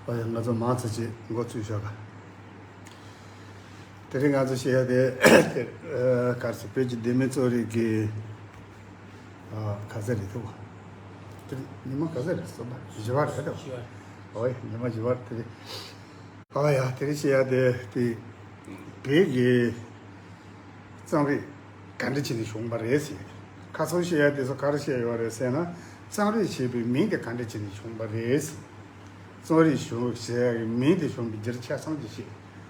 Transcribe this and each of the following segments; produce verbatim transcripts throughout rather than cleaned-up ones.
ཨ་ཡ། ང་ཚོ་མང་ཙམ་ཅིག་འགོ་ཚུགས་ཤོག་ག་དེ་རིང་ང་ཚོ་བཤད་ཡ་དེ། དེ་ཨ་ག་རེ་ཟེར། བོད་ཀྱི་ལྡེ་མིག་རྩོམ་རིག་གི་ཨ་ག་ཚོད་རེད་ཐུབ་པ། དེ་རིང་ཉི་མ་ག་ཚོད་རེད། གསུམ་པ་བཞི་པ་རེད་དོ། ཨོ་ཡ། ཉི་མ་བཞི་པ་དེ་རིང་། ཨ་ཡ། དེ་རིང་བཤད་ཡ་དེ་དེ་བོད་ཀྱི་རྩོམ་རིག་ག་འདྲ་བྱས་ནས་བྱུང་བ་རེད་ཟེར། ཁ་སང་བཤད་ཡ་དེ་ཚོ་ག་རེ་བཤད་ཡོད་རེད་ཟེར་ན། རྩོམ་རིག་ཞེས་པའི་མིང་དེ་ག་འདྲ་བྱས་ནས་བྱུང་བ་རེད་ཟེར། རྩོམ་རིག་བྱུང་ཟེར་ཡ་གི་མིང་དེ་བྱུང་བའི་རྒྱུ་ཆ་ཚང་ཅིག་བཤད།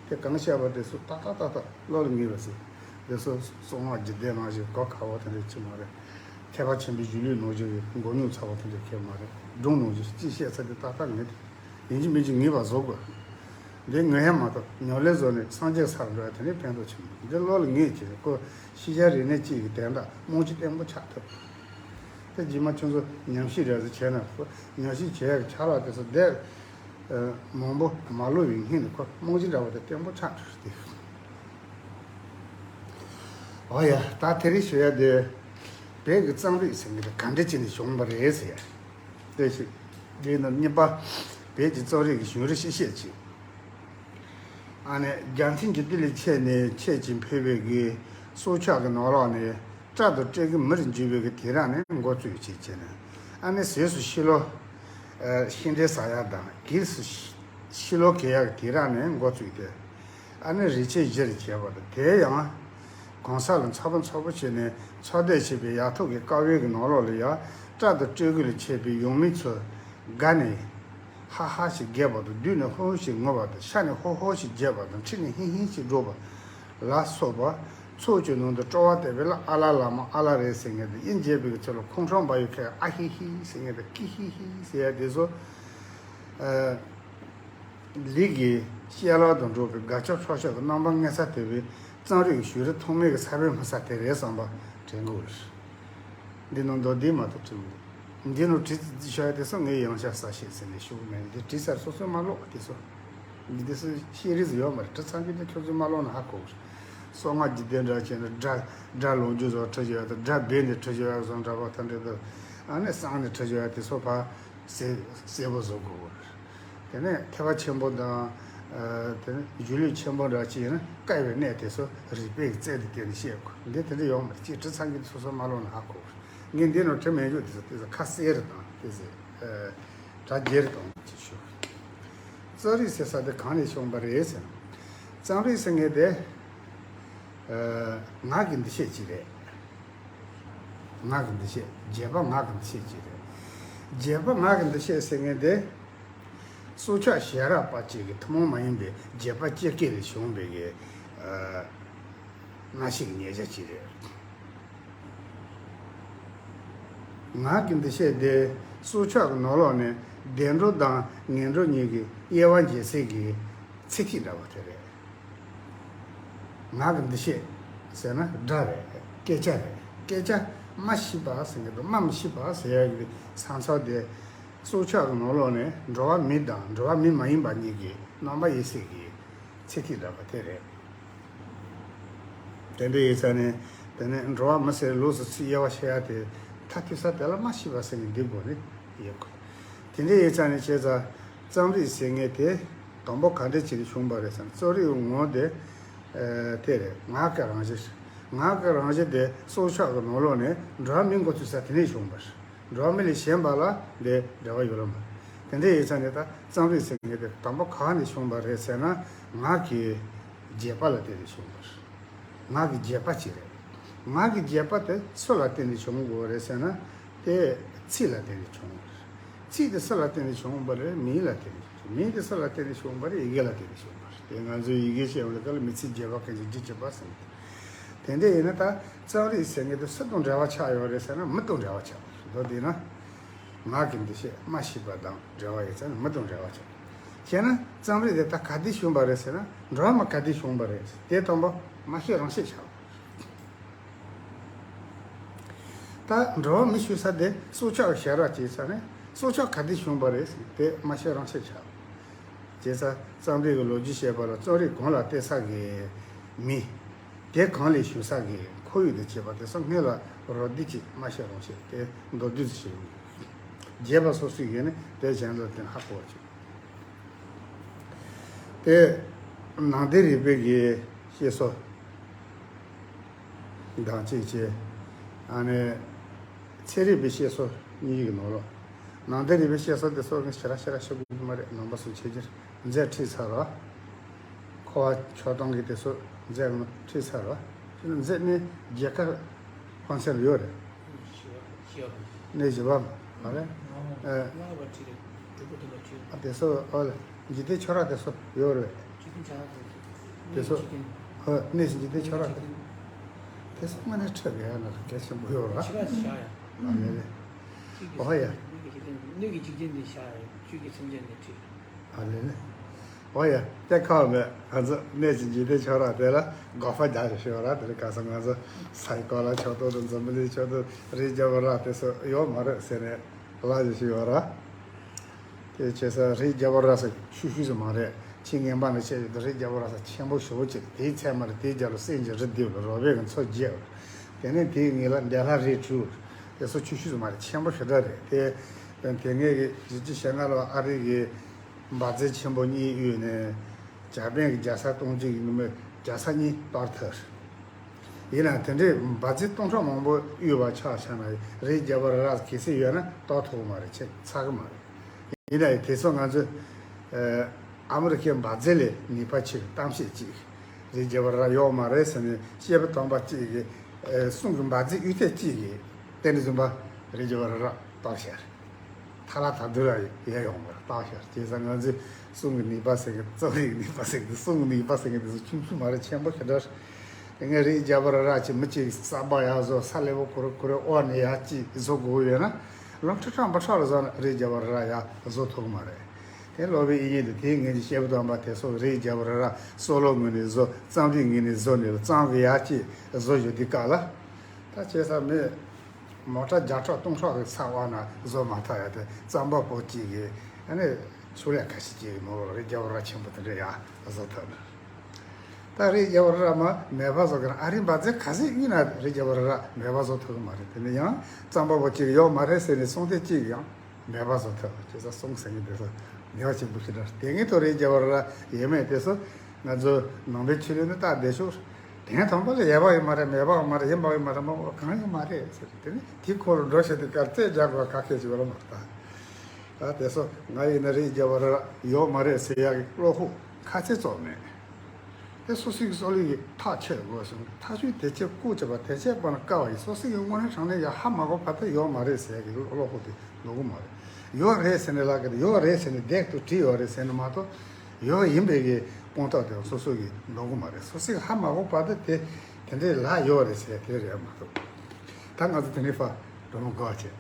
དེ་གང་བཤད་པ་དེ་ཚོ་ཏག་ཏག་ཏག་ཏག་བློ་ལ་ངེས་པ་ཟེར། དེ་ཚོ་གསང་སྔགས་རྒྱུད་སྡེ་ནང་བཞིན་གོ་ཁག་པོ་དེ་འདྲ་ཅིག་མ་རེད། ཐེག་པ་ཆེན་པོའི་གཞུང་ལུགས་ནང་བཞིན་གྱི་མགོ་རྙོག་ཚ་པོ་དེ་འདྲ་ཁེལ་མ་རེད། སྒྲུང་ནང་བཞིན་ཅིག་བཤད་ཚར་དེ་ཏག་ཏག་ངེས་ཏེ། ཡིན་གཅིག་མིན་གཅིག་ངེས་པ་བཟོ་དགོས། འདི་ངོས་ཡ་མ་གཏོགས་ཉམས་ལེན་བཟོ་ནས་སངས་རྒྱས་སར་འགྲོ་ཡ་དེ་ནི་ཕན་ཐོགས་ཆེན་པོ། འདི་བློ་ལ་ངེས་བྱས་ནས་ཁོ་ཤེས་བྱ་རིག་གནས་གཅིག་གི་དན་རྟགས་རྨང་གཞི་བརྟན་པོ་ཆགས་ཐུབ། དེ་རྗེས་མ་ཁྱོད་ཚོ་ཉམས་ཞིབ་རེ་ཟེར་བྱས་ན། ཁོ་ཉམས་ཞིབ་བྱེད་ཡ་གི་ཆ་ལག་དེ་ཚོ་བསྡད་མང་པོ་མ་ལོ་བའི་སྔོན་ནས་ཁོ་རྨང་གཞི་འདྲ་བོ་དེ་བརྟན་པོ་ཆགས་ཐུབ་སྟེ། ཨོ་ཡ། ད་དེ་རིང་ཞུ་ཡ་དེ་བོད་ཀྱི་རྩོམ་རིག་ཟེར་མཁན་དེ་ག་འདྲ་བྱས་ནས་བྱུང་བ་རེད་ཟེར་ཡ། དེ་ཞིག་དེའི་ནང་གཉིས་པ། བོད་ཀྱི་རྩོམ་རིག་གི་བྱུང་རིམ་ཞིག་བཤད་ཅིག་ཨ་ནི་རྒྱལ་མཚན་གྱི་ཏི་ལི་ཆད་ནས་ཆད་ཅིང་ཕེབས་པའི་གི་སྲོག་ཆགས་ཀྱི་ནང་ལོགས་ནས་སྤྲ་དང་སྤྲེའུ་གི་མིར་འགྱུར་བའི་གི་དུས་རབས་ནས་འགོ་བཙུགས་བྱས་བྱས་ནས། ཨ་ནི་ཟས་སུ་ཤི་ལོ། ཤིང་འབྲས་ཟ་ཡ་དང་གྱལ་སྲིད་ཤི་ལོ་གྱེས་ཡག་གི་དུས་རབས་ནས་འགོ་བཙུགས་ཏེ། ཨ་ནི་རིགས་ཆད་གཞིར་བྱས་པ་དང་། དེ་ཡང་གང་ཟག་ལ་འཚོ་བ་འཚོ་བ་བྱས་ནས་འཚོ་སྡོད་བྱེད་པའི་ཡ་ཐོག་གི་དཀའ་བའི་གི་ནང་ལོགས་ལ་ཡ། སྤྲ་དང་སྤྲེའུ་ལ་ཆད་པའི་ཡུལ་མི་ཚོ་དགའ་ནས་ཧ་ཧ་ཞིག་བརྒྱབ་པ་དང་། སྡུག་ནས་ཧོ་ཧོ་ཞིག་ངུ་བ་དང་། ཤ་ནས་ཧོ་ཧོ་ཞིག་བརྒྱབ་པ་དང་། འཁྲིས་ནས་ཧི་ཧི་ཞིག་སྒྲོག་པ་ལ་སོགས་པ། ཚོགས་ཀྱི་ནང་དུ་སྤྲོ་བ་བརྟས་པའི་ལ་ཨ་ལ་ལ་མ་ཨ་ལ་རེད་ཟེར་མཁན་དང་། དབྱིན་ཇི་བོད་ཀྱི་ཚུལ་ལ་ཁོང་ཁྲོ་འབར་ཡོད་མཁན་ཨ་ཧི་ཧི་ཟེར་མཁན་དང་། ཀི་ཧི་ཧི་ཟེར་ཡ་དེ་ཚོ། ཨ། ལུས་ཀྱི་གཤིས་ལ་དང་འགྲོགས་པའི་དགའ་སྐྱོ་ཆོག་ཤེས་ཀྱི་རྣམ་པ་མངོན་གསལ་དོད་པའི་རྩོམ་རིག་གི་བྱུང་རིམ་ཐོག་མའི་གི་ས་བོན་སྨིན་ས་དེ་རེད་བསམ་པ་དྲན་གྱི་ཡོད། འདི་ནང་མདོར་བསྡུས་མ་གཏོགས་བྲིས་མི་འདུག་འདི་ནང་བྲིས་ཤོག་ཡ་དེ་ཚོ་ངས་ཡང་བསྐྱར་གསལ་བཤད་ཟེར་ནས་ཞུ་གི་མེད། འདི་བྲིས་ཚར་སོ་སོས་མ་ཀློག་དེ་ཚོ། འདི་དེ་ཚོ་ཤེས་རིག་ཟེར་ཡོད་མ་རེད། བྲིས་ཚར་རྒྱུ་དེ་ཁྱོད་ཚོས་མ་ཀློག་ན་ཧ་གོ་གི་རེད། གསང་སྔགས་རྒྱུད་སྡེ་འདྲ་བྱས་ན་སྒྲ་སྒྲ་ལོ་རྒྱུས་བཟོ་བྲིས་ཡོད་ཡ་དང་། སྒྲ་སྦས་ནས་བྲིས་ཡོད་ཡ་བཟོ་འདྲ་པོ་དང་འདྲ་འདུག་ཨ་ནི་གསང་ནས་བྲིས་ཡོད་ཡ་དེ་ཚོ་ཕར་གསལ་གསལ་པོ་བཟོ་དགོས་གི་རེད། དེ་ནས་ཐེག་པ་ཆེན་པོ་དང་། ཨ། དེ་ནས་སྒྱུ་ལུས་ཆེན་པོ་འདྲ་ཅིག་ཡིན་ན་བཀལ་བའི་གནས་དེ་ཚོ་རིགས་པའི་རྩལ་དུ་བརྟེན་ནས་བཤད་དགོས། འདི་དེ་འདྲ་ཡོད་མ་རེད། ཅིག་བྲིས་ཚར་གྱི་སོ་སོ་མ་ཀློག་ན་ཧ་གོ། ངས་འདི་ནང་བྲིས་མེད་རྒྱུ་དེ་ཚོ་དེ་ཚོ་ཁ་གསལ་རེ་དང་དེ་ཚོ། ཨ། གྲ་རྒྱས་རེ་དང་ཅིག་ཞུ། རྩོམ་རིག་ཟེར་ས་དེ་གང་ནས་བྱུང་བ་རེད་ཟེར་ན། རྩོམ་རིག་ཟེར་མཁན་དེ། ཨ། ངག་གི་འདུ་ཤེས་ཅིག་རེད། ངག་གི་འདུ་ཤེས། རྗེས་དཔག་ངག་གི་འདུ་ཤེས་ཅིག་རེད། རྗེས་དཔག་ངག་གི་འདུ་ཤེས་ཟེར་མཁན་དེ། སྲོག་ཆགས་ཞལ་རག་པ་ཅིག་གི་ཐུན་མོང་མ་ཡིན་པའི་རྗེས་དཔག་སྐྱེ་སྐྱེ་ལས་བྱུང་བའི་གི། ཨ། རྣམ་ཤེས་ཀྱི་ཉེར་སྦྱར་ཅིག་རེད། ངག་གི་འདུ་ཤེས་དེ་སྲོག་ཆགས་ཀྱི་ནང་ལོགས་ནས་བདེ་འགྲོ་དང་ངན་འགྲོ་གཉིས་ཀྱི་དབྱེ་བ་འབྱེད་སའི་གི་ཚིག་ཐིག་འདྲ་བོ་དེ་རེད། ངག་གི་འདུ་ཤེས་ཟེར་ན་སྒྲ་རེད། སྐད་ཆ་རེད། སྐད་ཆ་སྨྲ་ཤེས་པ་ཟེར་མཁན་དང་སྨྲ་མི་ཤེས་པ་ཟེར་ཡ་གི་ས་མཚམས་དེ། སྲོག་ཆགས་ཀྱི་ནང་ལོགས་ནས་འགྲོ་བ་མི་དང་འགྲོ་བ་མི་མ་ཡིན་པ་གཉིས་ཀྱི་རྣམ་པ་དབྱེ་སའི་གི་ཚིག་ཐིག་འདྲ་བོ་དེ་རེད། དེ་འདྲ་ཡིན་ཙང་ནས། དེ་ནས་འགྲོ་བ་མི་ཟེར་ལུགས་སུ་ཚིག་དབྱེ་བ་ཕྱེ་ཡ་དེ། མཐའ་མཐུད་ས་དེ་ལ་སྨྲ་ཤེས་པ་ཟེར་ནས་འདི་དགོས་ནི་ཡོད་གི། དེ་འདྲ་ཡིན་ཙང་ནས་བྱས་ཙང་། རྩོམ་རིག་ཟེར་མཁན་དེ་དང་པོ་ག་འདྲ་བྱས་ནས་བྱུང་བ་རེད་ཟེར་ན། རྩོམ་རིག་གི་ངོ་དེ། ཨ། དེ་རེད། ངག་གི་རང་བཞིན། ངག་གི་རང་བཞིན་དེ་སྲོག་ཆགས་ཀྱི་ནང་ལོགས་ནས་འགྲོ་བ་མི་འགོ་ཚུགས་ས་དེ་ནས་བྱུང་བ་རེད། འགྲོ་བ་མི་ལས་གཞན་པ་ལ་དེ་འབྲེལ་བ་ཡོད་ལ་མ་རེད། དེ་འདྲ་ཡིན་ཙང་ནས་ད་རྩོམ་རིག་ཟེར་མཁན་དེ་དང་པོ་གང་ནས་བྱུང་བ་རེད་ཟེར་ན། ངག་གི་རྗེས་དཔག་ལ་བརྟེན་ནས་བྱུང་བ་རེད། ངག་གི་རྗེས་དཔག་ཅིག་རེད། ངག་གི་རྗེས་དཔག་དེ་སུ་ལ་བརྟེན་ནས་བྱུང་དགོས་རེད་ཟེར་ན། དེ་ཚིག་ལ་བརྟེན་ནས་བྱུང་བ་རེད། ཚིག་དེ་སུ་ལ་བརྟེན་ནས་བྱུང་བ་རེད། མིང་ལ་བརྟེན་ནས་བྱུང་། མིང་དེ་སུ་ལ་བརྟེན་ནས་བྱུང་བ་རེད། ཡི་གེ་ལ་བརྟེན་ནས་བྱུང་བ་རེད། དེ་ང་ཚོས་ཡི་གེ་ཤེས་པ་ལ་ག་ལ་མི་ཚིག་རྗེས་དཔག་གི་རྗེས་དཔག་རྗེས་དཔག་ཟེར་ནས། དེ་འདྲ་ཡིན་ན་ད་རྩོམ་རིག་ཟེར་མཁན་དེ་སུ་དང་འབྲེལ་བ་ཆགས་ཡོད་རེད་ཟེར་ན། མི་དང་འབྲེལ་བ་ཆགས་ཡོད་རེད། མདོར་བསྡུས་ན། ངག་གི་འདུ་ཤེས་སྨྲ་ཤེས་པ་དང་འབྲེལ་བ་ཡོད་ཙང་མི་དང་འབྲེལ་བ་ཆགས། བྱས་ན་རྩོམ་རིག་དེ་ད་ག་དུས་བྱུང་བ་རེད་ཟེར་ན། འགྲོ་བ་མི་ག་དུས་བྱུང་བ་རེད། དེ་དང་པོ་སྨྲ་ཤེས་རང་བཞིན་ཆགས། ད་འགྲོ་བ་མི་ཞུ་ས་དེ་སྲོག་ཆགས་ཞལ་རག་བྱས་ཙང་ནས། སྲོག་ཆགས་ག་དུས་བྱུང་བ་རེད་ཟེར་ན། དེ་སྨྲ་ཤེས་རང་བཞིན་ཆགས། བྱས་ཙང་རྩོམ་རིག་གི་ལོ་རྒྱུས་བཤད་པ་ལ་རྩོམ་རིག་གང་ལ་བརྟེན་ས་གི་མི། དེ་གང་ལས་བྱུང་ས་གི་ཁོར་ཡུག་དང་བཅས་པ་དེ་ཚོ་སྔོན་ལ་རོབ་བསྡུས་ཀྱིས་སྨྲ་ཤེས་རང་བཞིན་དེ་མདོར་བསྡུས་སུ་བྱས་ཡོད། རྗེས་དཔག་སོ་སོའི་ཡིན་ནི་དེ་གཞན་ལ་བརྟེན་ཧ་གོ་བ་བྱེད། དེ་ནང་བསྟན་རིག་པའི་གི་བཤད་སྲོལ་དང་གཅིག་བྱས། ཨ་ནི་ཚན་རིག་པའི་བཤད་སྲོལ་གཉིས་ཀྱི་ནང་ལོགས། ནང་བསྟན་རིག་པའི་བཤད་སྲོལ་དེ་ཚོ་ངས་ཞེ་དྲག་ཞེ་དྲག་བཤད་དགོས་ཀྱི་མ་རེད། ནང་པ་ཚོས་བྱེད་རྒྱུར་མཛད་ཁྲིད་ཚར་བ། འཁོར་བ་ཆགས་སྡང་གི་དེ་ཚོ་མཛད་ཁྲིད་ཚར་བ། མཛད་གནས་རྒྱ་གར་ཕན་ཚུན་ཡོད་རེད། གནས་བཞི་པ་མ་རེད། ཨ། ཨ། དེ་ཚོ་ཨོ་ལ་འཇིག་རྟེན་ཆོས་རབ་དེ་ཚོ་ཡོད་རེད། དེ་ཚོ་ཨོ་གནས་འཇིག་རྟེན་ཆོས་རབ་དེ་ཚོ་དངོས་གནས་ཁྲོད་ཀྱི་ཡ་ན་གལ་ཆེན་པོ་ཡོད་ར། ཨ་ལེ་ལེ། ཨོ་ཡ། སྣོད་ཀྱི་འཇིག་རྟེན་འདི་བཞག་ཡོད། བཅུད་ཀྱི་སེམས་ཅན་འདི་ཁྲིད། ཨ་ལེ་ལེ། ཨོ་ཡ། དེ་ཁག་མེད། ང་ཚོ་གནས་ཀྱི་འཇིག་རྟེན་ཆོས་རབ་དེ་ལ་དགག་པ་རྒྱག་ཞིག་ཡོད་ར། དེ་ལ་ག་ས་ང་ཚོ་སའི་གོ་ལ་ཕྱོགས་གཏོགས་དང་འཛམ་བུ་གླིང་ཕྱོགས་གཏོགས་རིའི་རྒྱལ་པོ་རབ་དེ་ཚོ་ཡོད་མ་རེད་ཟེར་ནས་ལབ་ཞིག་ཡོད་ར། དེ་བྱས་ཙང་རིའི་རྒྱལ་པོ་རབ་ཟེར་ཆུང་ཤོས་ཟིག་མ་རེད། ཆེས་ངན་པ་ནས་བཤད་ཡོད་དུས་རིའི་རྒྱལ་པོ་རབ་ཟེར་ཆེན་པོ་ཞེ་པོ་ཅིག་དེའི་ཚད་མ་རེད། དེའི་རྒྱབ་ལ་སེང་གེ་རི་བདུན་ལ་རོ་བས་ཀྱི་མཚོ་བརྒྱད། དེ་ནས་དེའི་ངོས་ལ་འདན་ལྷ་རི་དྲུག་དེ་ཚོ་ཆུང་ཤོས་ཟིག་མ་རེད། ཆེན་པོ་ཞེ་དྲག་རེད། དེ་དེ་སྔའི་གི་བཞི་བཅུ་ཞེ་ལྔ་ལོར་ཨ་རི་གི་འབར་རྫས་ཆེན་པོ་གཉིས་གཡུགས་ནས་འཇར་པན་གྱི་རྒྱལ་ས་སྟོང་གཅིག་གི་ནུབ་མོའི་རྒྱལ་ས་གཉིས་གཏོར་ཐལ། ཡིན་ནའང་དེ་འདྲའི་འབར་རྫས་སྟོང་ཕྲག་མང་པོ་གཡུགས་པ་ཆ་བཞག་ན་རིའི་རྒྱལ་པོ་རབ་གལ་སྲིད་ཡོད་ན་གཏོར་ཐུབ་ཀྱི་མ་རེད། ཆེ་ཚར་གྱི་མ་རེད། ཡིན་ནའང་དེ་ཚོ་ང་ཚོས་ཨ་མི་རི་ཁའི་འབར་རྫས་ལས་ནུས་པ་ཆེ་བའི་གཏམ་བཤད་ཅིག་རིའི་རྒྱལ་པོ་རབ་ཡོད་མ་རེད་ཟེར་ནས་སྐྱེས་བུ་དམ་པ་གཅིག་གིས་ཨ་གསུང་གི་འབར་རྫས་གཡུག་ཐེངས་གཅིག་གིས་དེ་ནས་བཟུང་བ་རིའི་རྒྱལ་པོ་རབ་གཏོར་བཞག་ཐ་ལ་ད་དུ་ལ་ཡལ་ཡོང་བར་བཏགས་ཤར། བྱས་ཙང་ང་ཚོས་གསུང་གི་ནུས་པ་ཟེར་གི་རྩོམ་རིག་ནུས་པ་ཟེར་གི་གསུང་གི་ནུས་པ་ཟེར་གི་དེ་ཚོ་ཆུང་ཆུང་མ་རེད། ཆེན་པོ་ཞེ་དྲག་རེད། ངས་རིའི་རྒྱལ་པོ་རབ་ཅིག་མི་གཅིག་གིས་གསར་པ་ཡར་བཟོ། ས་ལེབ་པོ་ཁོ་རང་ཁོ་རང་འོག་ནས་ཡར་ཅིག་བཟོ་དགོས་ཡོད་ན་ལོ་ཁྲི་ཕྲག་འབུམ་ཕྲག་ལ་བཟོ་ན་རིའི་རྒྱལ་པོ་རབ་ཡར་བཟོ་ཐུབ་ཀྱི་མ་རེད། དེ་སློབ་དཔོན་དབྱིག་གཉེན་དང་དེའི་སྔོན་གྱི་སྐྱེས་བུ་དམ་པ་དེ་ཚོ་རིའི་རྒྱལ་པོ་རབ་སྲོག་བླུའི་ངོས་ནས་བཟོ། རྩོམ་རིག་ངོས་ནས་བཟོ་ནས་ལ་རྩོམ་གི་ཡར་ཅིག་བཟོ་ཞོར་དུས་སྐབས་ལ་ད་བྱས་ཙང་མི་མོ་ཊ་བརྒྱ་ཕྲག་སྟོང་ཕྲག་གི་ས་འོག་ན་བཟོ་མ་ཐུབ་ཡ་དེ་རྩོམ་པ་པོ་གཅིག་གིས་ཨ་ནི་ཕྱོགས་ལས་ཁ་ཤས་ཅིག་གིས་མོ་རིའི་རྒྱལ་པོ་རབ་ཆེན་པོ་དེ་འདྲ་ཡར་བཟོ་ཐུབ་ནས། ད་རིའི་རྒྱལ་པོ་རབ་མ་མེད་པ་བཟོ་གི་ན་ཨ་རིའི་འབར་རྫས་ག་ཚོད་གཡུགས་ན་རིའི་རྒྱལ་པོ་རབ་མེད་པ་བཟོ་ཐུབ་ཀྱི་མ་རེད། དེ་ནས་ཡང་རྩོམ་པ་པོ་གཅིག་ཡོད་མ་རེད་ཟེར་ནས་གསུང་དེ་གཅིག་ཡང་མེད་པ་བཟོ་ཐུབ། བྱས་ཙང་གསུང་ཟེར་མཁན་དེ་ཚོ་ནུས་པ་ཆེན་པོ་ཞེ་དྲག་དེ་སྔའི་ཐོག་རིའི་རྒྱལ་པོ་རབ་ཡོད་མེད་དེ་ཚོ་ང་ཚོ་ནང་པའི་ཆོས་ལུགས་ནི་ལྟ་བདེ་ཤོག་དེང་སང་པོ་ལ་ཡོད་པ་ཡོད་མ་རེད། མེད་པ་ཡོད་མ་རེད། ཡིན་པ་ཡོད་མ་རེད། མ་གང་ཡོད་མ་རེད་ཟེར། དེ་ནི་དེ་ཁོ་རང་འགྲོ་བྱེད་དུས་སྐབས་རྩོད་རྒྱག་དགོས་ག་གེ་ཞིག་ཡོད་མ་རེད། ད་དེ་ཚོ་ང་ཡིན་ན་རིའི་རྒྱལ་པོ་རབ་ཡོད་མ་རེད་ཟེར་ཡག་གི་བློ་ཁོག་ཁ་ཚེ་ཙོག་མེད། དེ་སོ་སོའི་སྲོག་ལུས་ཀྱི་ཐག་ཆོད་དགོས་སོང་། ཐག་ཆོད་དེ་ཆོད་བཀོད་བྱས་པ་དེ་ཆོད་པ་ན་དཀའ་བ་ཡིན། སོ་སོའི་དངོས་གནས་དྲང་གནས་ཡ་ཧ་མ་གོ་བར་དུ་ཡོད་མ་རེད་ཟེར་ཡག་གི་བློ་ཁོག་དེ་ལོག་གི་མ་རེད། ཡོད་རེད་ཟེར་ནས་ལབ་གི་རེད། ཡོད་རེད་ཟེར་ནས་བདེན་དུ་བྲིས་ཡོད་རེད་ཟེར་ནས་མ་གཏོགས་ཡོད་ཡིན་པའི་གི་དཔང་རྟགས་དེ་སོ་སོ་གི་འདོན་གི་མ་རེད། སོ་སོས་ཧ་མ་གོ་བར་དུ་དེ་དེ་འདྲའི་ལབ་ཡོད་རེད་ཟེར་དེ་རེད་མ་གཏོགས། ད་ང་ཚོ་དེ་འདྲའི་ཕར་འགྲོ་མི་དགོས་བྱས།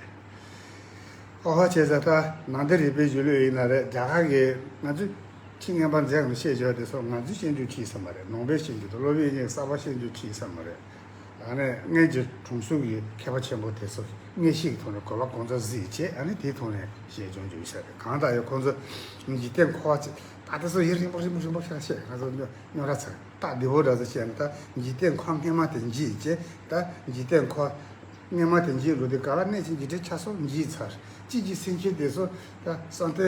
ཨོ་ཧོ་བྱས་ཙང་ད་ནང་བསྟན་རིག་པའི་གཞུང་ལུགས་ཡིན་ན་རེད། རྒྱ་གར་གི་ང་ཚོས་ཆེས་སྔོན་པ་མཛད་ནས་བཤད་བཞག་དེ་ཚོ་ང་ཚོའི་ཤེས་རྒྱུད་ཁྲིད་ས་མ་རེད། ནང་པའི་ཤེས་རྒྱུད་དང་སློབ་དཔོན་དབྱིག་གཉེན་གསར་པ་ཤེས་རྒྱུད་ཁྲིད་ས་མ་རེད། ཨ་ནི་སྔོན་གྱི་དྲུང་འཚོ་གི་མཁས་པ་ཆེན་པོ་དེ་ཚོ་མངོན་ཤེས་ཀྱི་ཐོག་ནས་གོ་ལ་གོང་ཚད་གཟིགས་བྱས། ཨ་ནི་དེའི་ཐོག་ནས་བཤད་སྦྱོང་རྒྱུ་ཡིན་ས་རེད། གང་ལྟར་ཡང་ཁོང་ཚོ་འཇིག་རྟེན་འཁོར་བ་ཅིག་ད་དེ་ཚོ་ཡུན་རིང་པོ་རིང་པོ་རིང་པོ་ཞིག་བཤད། ང་ཚོ་རྙོག་དྲ་ཚ། ད་བདེ་བོ་འདྲ་ཚོ་བཤད་ན་ད་འཇིག་རྟེན་འཁོར་སྔོན་མ་དེ་འཇིག་བྱས། ད་འཇིག་རྟེན་འཁོར་སྔོན་མ་དེ་འཇིག་འགྲོ་དུས་སྐབས་ལ་གནས་ཆེན་འཇིག་རྟེན་ཆགས་སོགས་འཇིག་ཚར། ཅི་ཅི་སེམས་ཅན་དེ་ཚོ་ད་གསང་སྟེ།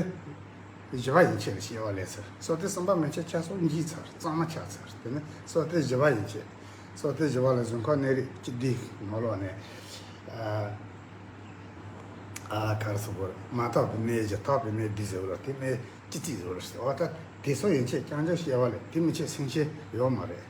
བཞི་པ་ཡན་ཆད་ལ་སྐྱེ་བ་ལེན་ཚར། སོ་ཐར་གསུམ་པ་མན་ཆད་ཆགས་སོགས་འཇིག་ཚར། གཙང་མ་ཆགས་ཚར། དེ་ནས་སོ་ཐར་བཞི་པ་ཡན་ཆད། སོ་ཐར་བཞི་པ་ལ་གཟུགས་འཁོར་གནས་རིགས་བཅུ་བདུན་ནང་ལོགས་ནས། ཨ་ཨ་ག་རེ་ཟེར་དགོས་རེད། མ་ཐོབ་པའི་གནས་བཞི། ཐོབ་པའི་གནས་བདུན་ཟེར་བ་ལ་དེ་གནས་བཅུ་གཅིག་ཟེར་བ་ལ་ཟེར། འོ་ད་དེ་ཚོ་ཡན་ཆད་རྐྱང་རྐྱང་སྐྱེ་བ་ལེན། དེ་མན་ཆད་སེམས་ཅན་ཡོད་མ་རེད།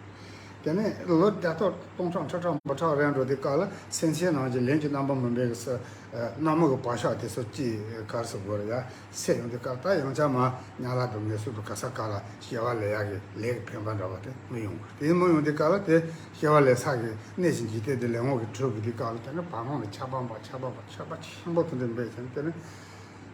དེ་ནས་ལོ་བརྒྱ་སྟོང་སྟོང་ཕྲག་ཁྲི་ཕྲག་འབུམ་ཕྲག་རིང་འགྲོ་དུས་སྐབས་ལ་སེམས་ཅན་རྣམས་ཀྱི་ལན་གྱི་རྣམ་པ་མུན་པའི་གི་ས་ཨ་གནམ་མུ་གི་བག་ཆགས་དེ་ཚོ་ཅིག་ག་རེ་ཟེར་དགོས་རེད་ཡ། སད་ཡོང་དུས་སྐབས་ད་ཡང་བསྐྱར་མར་དམྱལ་བ་དང་ངན་སོང་དང་ག་ས་ག་ལ་སྐྱེ་བ་ལེན་ཡག་གི་ལས་ཀྱི་འཕེན་པ་འདྲ་བ་དེ་མི་ཡོང་གི། དེ་མི་ཡོང་དུས་སྐབས་ལ་དེ་སྐྱེ་བ་ལེན་ས་གི་གནས་ཤིང་འཇིག་རྟེན་དེ་ལེན་འོང་གི་འགྲོ་གི་དུས་སྐབས་ལ་དེ་ནི་བར་སྣང་ལ་ཆགས་པ་འབར། ཆགས་པ་འབར། ཆགས་པ་ཆེན་པོ་དེ་འདྲ་འབར་བྱས་ནས་དེ་ནི།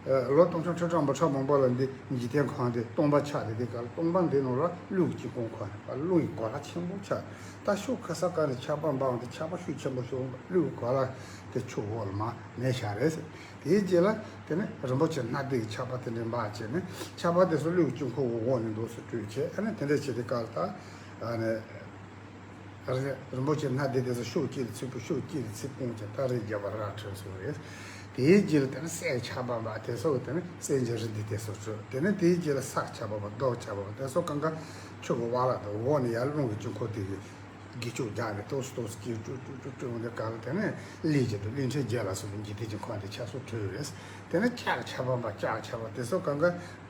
ལོ་སྟོང་ཕྲག་ཁྲི་ཕྲག་འབུམ་ཕྲག་མང་པོ་ལ་འདི་འཇིག་རྟེན་ཁམས་འདི་སྟོང་པ་ཆགས་ཏེ། དེ་ག་ལ་སྟོང་པ་འདི་ནང་ལ་ཀླུ་གི་དཀྱིལ་འཁོར་ཁོ་ན་ཀླུ་ཡི་གོ་ལ་ཆེན་པོ་ཆགས། ད་ཕྱོགས་ག་ས་ག་ནས་ཆགས་པ་འབར་འོང་སྟེ་ཆགས་པ་ཤུགས་ཆེན་པོ་ཤོར་འོང་། ཀླུ་ཡི་གོ་ལ་དེ་ཕྱོགས་འོག་ལ་མར་མེ་ཤར་རེད་ཟེར། དེའི་རྗེས་ལ་དེ་ནས་རིན་པོ་ཆེ་སྣ་བདུན་གྱི་ཆར་པ་དེ་འདྲ་འབར་བྱས་ནས་ཆར་པ་དེ་ཚོ་ཀླུ་ཡི་དཀྱིལ་འཁོར་འོག་ནས་འདུག་སེ་བྲོས་བྱས། ཨ་ནི་དེ་འདྲ་བྱས་དེ་ག་ལ་ད་ཨ་ནི། རིན་པོ་ཆེ་སྣ་བདུན་དེ་ཚོ་ཕྱོགས་གཅིག་ལ་ཚུད་པ། ཕྱོགས་གཅིག་ལ་ཚུད་སྤུངས་ཀྱང་ད་རིའི་རྒྱལ་པོ་རབ་ཁྲིད་སོང་རེད། དེའི་རྗེས་ལ་དེ་ནི་སྲས་ཆགས་པ་མ་དེ་སོགས་དེ་ནི་སྲས་འཇིགས་རི་འདི་དེ་སོགས་བྲོས། དེ་ནི་དེའི་རྗེས་ལ་སག་ཆགས་པ་མ་རྡོག་ཆགས་པ་མ་དེ་སོགས་གང་ག་ཆུ་གི་བ་ལ་དང་འོག་ནས་ཡར་རླུང་གི་དཀྱིལ་འཁོར་དེ་གི་དགེ་ཕྱོགས་རྒྱག་ནས་ཏོག་སུ་ཏོག་སུ་སྐྱེ་སྤྲོ་སྤྲོ་སྤྲོ་སྤྲོ་འོང་དེ་ག་ལ་དེ་ནི་ལས་ཀྱི་དང་གླིང་ཕྲན་བརྒྱད་ལ་སོགས་པའི་འཇིག་རྟེན་གྱི་འཁོར་བ་འདི་ཆགས་སོགས་བྲོས་རེད། དེ་ནི་ལྕགས་ཆགས་པ་མ་ལྕགས་ཆགས་པ་དེ་སོགས་གང་ག་